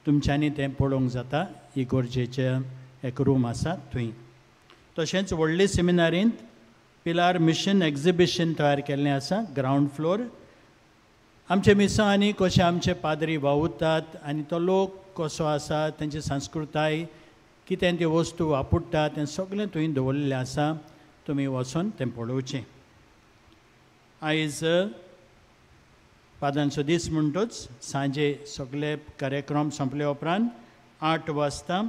तुमच्यांनी तें पळोवंक जाता. इगोर्जेचें एक रूम आसा थंय. तशेंच व्हडले सेमिनारींत पिलार मिशन एग्जिबिशन तयार केल्लें आसा ग्रावंड फ्लोर. आमचे मिसांनी कशें आमचे पाद्री वावुरतात आनी तो लोक कसो आसा, तेंची संस्कृताय कितें त्यो वस्तू वापरतात तें सगळें थंय दवरलेलें आसा, तुमी वचून तें पळोवचें. आयज पादांचो दीस म्हणटूच सांजे सगळे कार्यक्रम सोंपले उपरांत 8 वाजता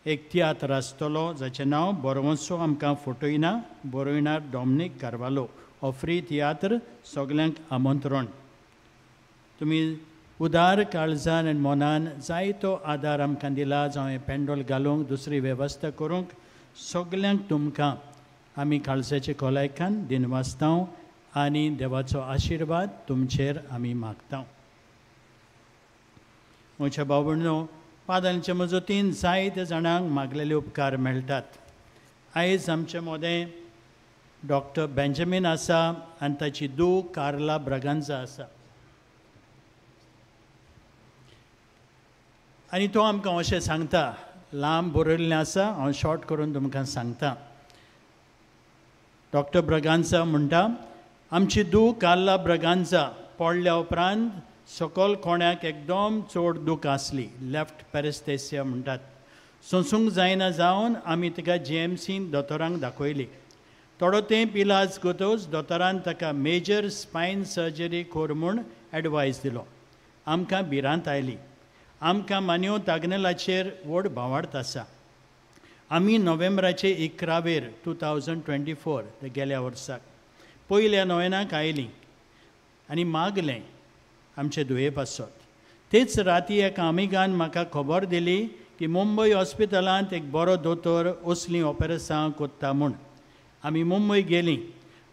एक तियात्र आसतलो जाचें नांव बरोवंचो आमकां फोटोयना, बरोयणार डॉमनीक कार्वालो. हो फ्री तियात्र, सगल्यांक आमंत्रण. तुमी उदार काळजान आनी मनान जायतो आदार आमकां दिला, जावं हें पेंडोल घालूंक, दुसरी वेवस्था करूंक, सगल्यांक तुमकां आमी काळजाचे खोलायकान दिनवासता आनी देवाचो आशिर्वाद तुमचेर आमी मागता. म्हज्या भाव भयणो, पादांचे मजतीन जायते जाणांक मागलेले उपकार मेळटात. आयज आमचे मदें डॉक्टर बेंजामीन आसा आनी ताची धूव कार्ला ब्रागांजा आसा आनी तो आमकां अशें सांगता, लांब बरयल्लें आसा, हांव शॉर्ट करून तुमकां सांगता. डॉक्टर ब्रागांजा म्हणटा, आमची धूव कार्ला ब्रागांजा पडल्या उपरांत सकल कोण्याक एकदम चड दूख आसली, लेफ्ट पॅरेस्थेसिया म्हणटात. सोंसूंक जायना जावन आमी ताका जीएमसीन दोतोरांक दाखयली. थोडो तेंप इलाज करतकच दोतोरान ताका मेजर स्पायन सर्जरी कर म्हूण एडवायज दिलो. आमकां भिरांत आयली. आमकां मान्यो तागनेलाचेर व्हड भावार्थ आसा. आमी नोव्हेंबराचे 11वेर 2024 गेल्या वर्साक पयल्या नोवेनाक आयलीं आनी मागलें आमचे धुवे पासत. तेच राती एका आमिगान म्हाका खबर दिली की मुंबय हॉस्पिटलांत एक बरो दोतोर असलीं ऑपरेसां कोत्ता म्हूण. आमी मुंबय गेलीं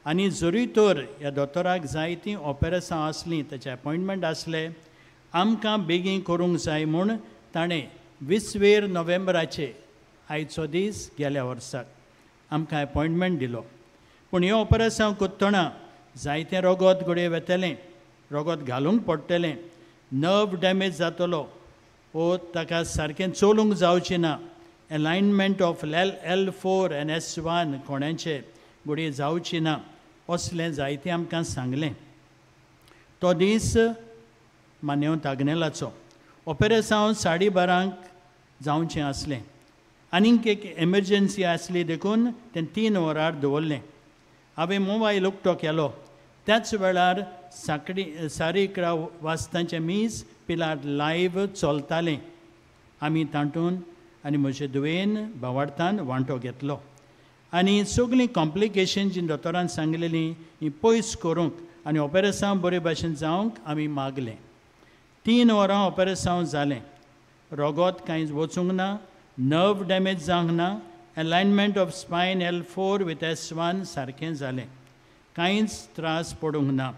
आनी जरूय तर ह्या दोतोराक जायतीं ऑपरेसां आसलीं, ताचें एपॉयंटमेंट आसलें, आमकां बेगीन करूंक जाय म्हूण ताणें 20 नोव्हेंबराचे आयचो दीस गेल्या वर्साक आमकां एपॉयंटमेंट दिलो. पूण हें ऑपरेसांव कोत्तना जायतें रोगोत घडये वेतलें, रोगोत घालूंक पडटलें, नर्व डॅमेज जातलो ओ ताका सारकें चलूंक जावचें ना, एलायनमेंट ऑफ L4 आनी S1 कोणाचें घडये जावची ना असलें जायतें आमकां सांगलें. तो दीस मान्यवंत आग्नेलाचो ऑपरेसांव 12:30 जावचें आसलें. आनीक एक एमर्जन्सी आसली देखून तें 3 वरार दवरलें. हांवें मोबायल उक्तो केलो. त्याच वेळार 11:15 वाजतांचें मीस पिलार लायव्ह चलतालें. आमी तातूंत आनी म्हजे धुवेन भावार्थान वांटो घेतलो आनी सगळीं कॉम्प्लिकेशन जी दोतोरान सांगलेलीं ही पयस करूंक आनी ऑपरेसांव बरे भाशेन जावंक आमी मागलें. 3 वरां ऑपरेसांव जालें. रोगोत कांय वचूंक ना, नर्व डॅमेज जावंक ना, alignment of spine L4 with S1 सारकें जालें, कांयच त्रास पडूंक ना.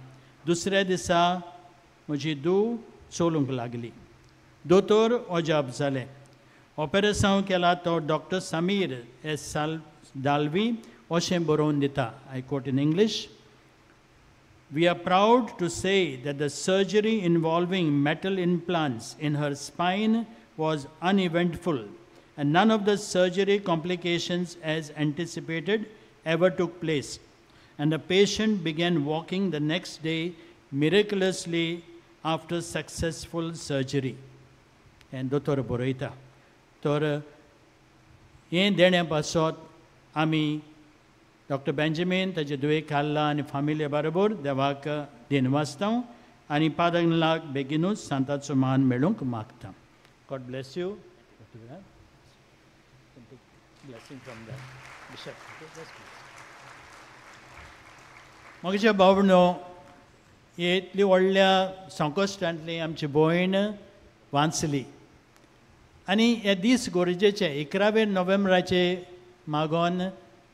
दुसऱ्या दिसा म्हजी धूव चलूंक लागली. दोतोर अजाप जाले. ऑपरेसांव केला तो डॉक्टर समीर एस दालवी अशें बरोवन दिता. I quote in English, We are proud to say that the surgery involving metal implants in her spine was uneventful and none of the surgery complications as anticipated ever took place. And the patient began walking the next day miraculously after successful surgery. And दोतोर बरयता. तर हें देण्या पासत आमी doctor Benjamin ताजे दुवे खाल्ला आनी फामिली बरोबर देवाक दिनवासता आनी पादगलाक बेगीनूच सांताचो मान मेळूंक मागता. God bless you. Blessing from the bishop. म्हज्या भावनो, इतली व्हडल्या संकश्टांतली आमची भयण वाचली आनी हे दीस गरजेचे 11 नोव्हेंबराचे मागोन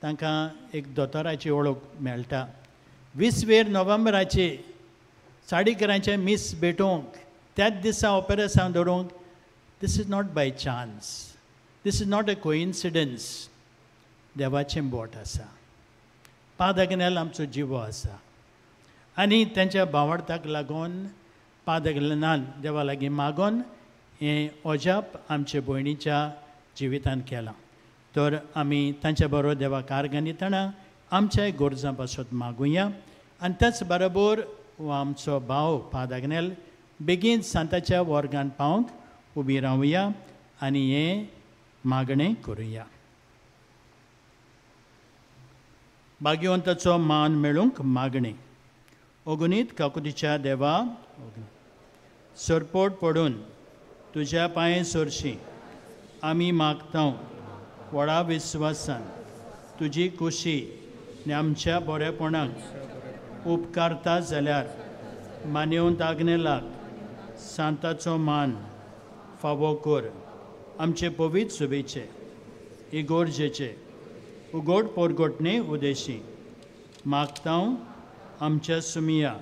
तांकां एक दोतोराची वळख मेळटा. 20 नोव्हेंबराचे 11:30 मीस भेटोवंक त्याच दिसा ऑपरेसांव दवरूंक, this is not by chance, this is not a coincidence. देवाचें बोट आसा, पादगनेल आमचो जिवो आसा आनी तांच्या भावार्थाक लागून पादगनान देवा लागीं मागोन हें अजाप आमचे भयणीच्या जिवितांत केलां. तर आमी तांच्या बरोबर देवाक आर्गां दितना आमच्या गरजां पासत मागुया आनी त्याच बरोबर आमचो भाव पादगनेल बेगीन सांताच्या वर्गान पावंक उबी रावया आनी हें मागणें करुया. भाग्यवंताचो मान मेळूंक मागणें. अगुणीत काकुतीच्या देवा, सरपोट पडून तुज्या पांये सरशी आमी मागता व्हडा विस्वासान तुजी खुशी आनी आमच्या बरेपणाक उपकारता जाल्यार मान्यवंत आग्नेलाक सांताचो मान फावो कर. आमचे पवित्र सुबेचे इगोर्जेचे उगोट पोरगोटणे उदेशी मागता आमच्या सुमिया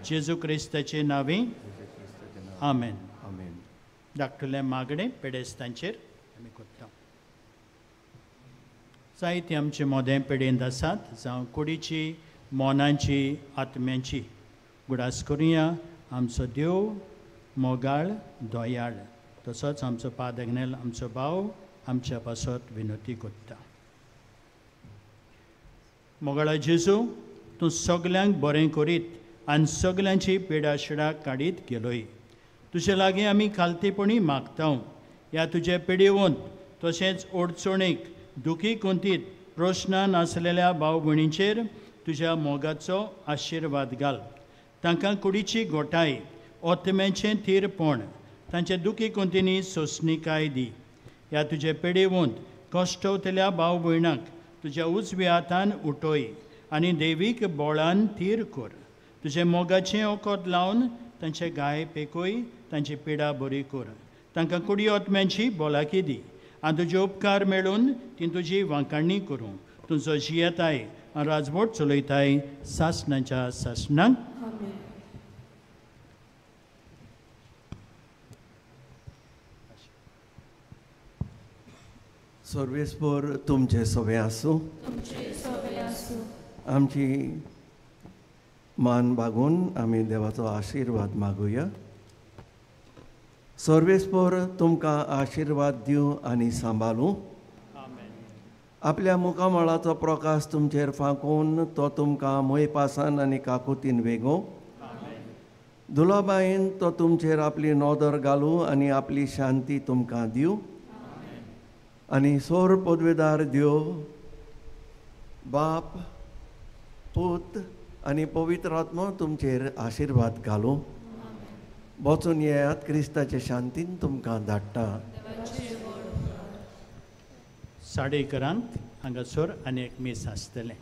जेजू क्रिस्ताचे नांवे, आमेन. धाकटुलें मागणें पेडेस्तांचेर आमी करता. जायते आमचे मोदें पिडेंत आसात, जावं कुडीची, मोनाची, आत्म्याची. गुडास करुया आमचो देव मोगाळ दयाळ, तसोच आमचो पादगनेल आमचो भाव आमच्या पासत विनोती करता. मोगाळा जेजू, तूं सगल्यांक बरें करीत आनी सगल्यांची पिडाशिडा काडीत गेलोय. तुजे लागीं आमी खालतेपणी मागता, ह्या तुजे पिडेवंत तशेंच अडचणीक दुखी कुंतीत प्रश्नान आसलेल्या भाव भयणींचेर तुज्या मोगाचो आशिर्वाद घाल. तांकां कुडीची गोठाय, ओतम्याचें थीरपण, तांच्या दुखी कुंतींनी सोंसणीकाय दी. ह्या तुजे पेडेवंत कश्टवतल्या भाव भयणांक तुज्या उजव्या हातान उठय आनी देवीक बोळान थीर कर. तुजें मोगाचें वखद लावन तांचे गाय पेकय, तांची पिडा बरी कर. तांकां कुडी ओतम्यांची भलायकी दी आनी तुजे उपकार मेळून ती तुजी वांकाणी करूं. तुजो जियेताय आनी राजवट चलयताय सासणाच्या सासणाक. सर्वेस्पर तुमचे सगळे आसूं. आमची मान बागून आमी देवाचो आशिर्वाद मागुया. सर्वेस्पर तुमकां आशिर्वाद दिवं आनी सांबाळूं. आपल्या मुखामळाचो प्रकाश तुमचेर फांकून तो तुमकां मोयपासान आनी काकुतीन वेगोवं. दुलाबायेन तो तुमचेर आपली नदर घालूं आनी आपली शांती तुमकां दिवं. आनी सोर पदवेदार देव बाप, पूत आनी पवित्र आत्मो तुमचेर आशिर्वाद घालूं. वचून येयात, क्रिस्ताचे शांतीन तुमकां धाडटा. 11:30 हांगासर आनी एक मीस आसतलें.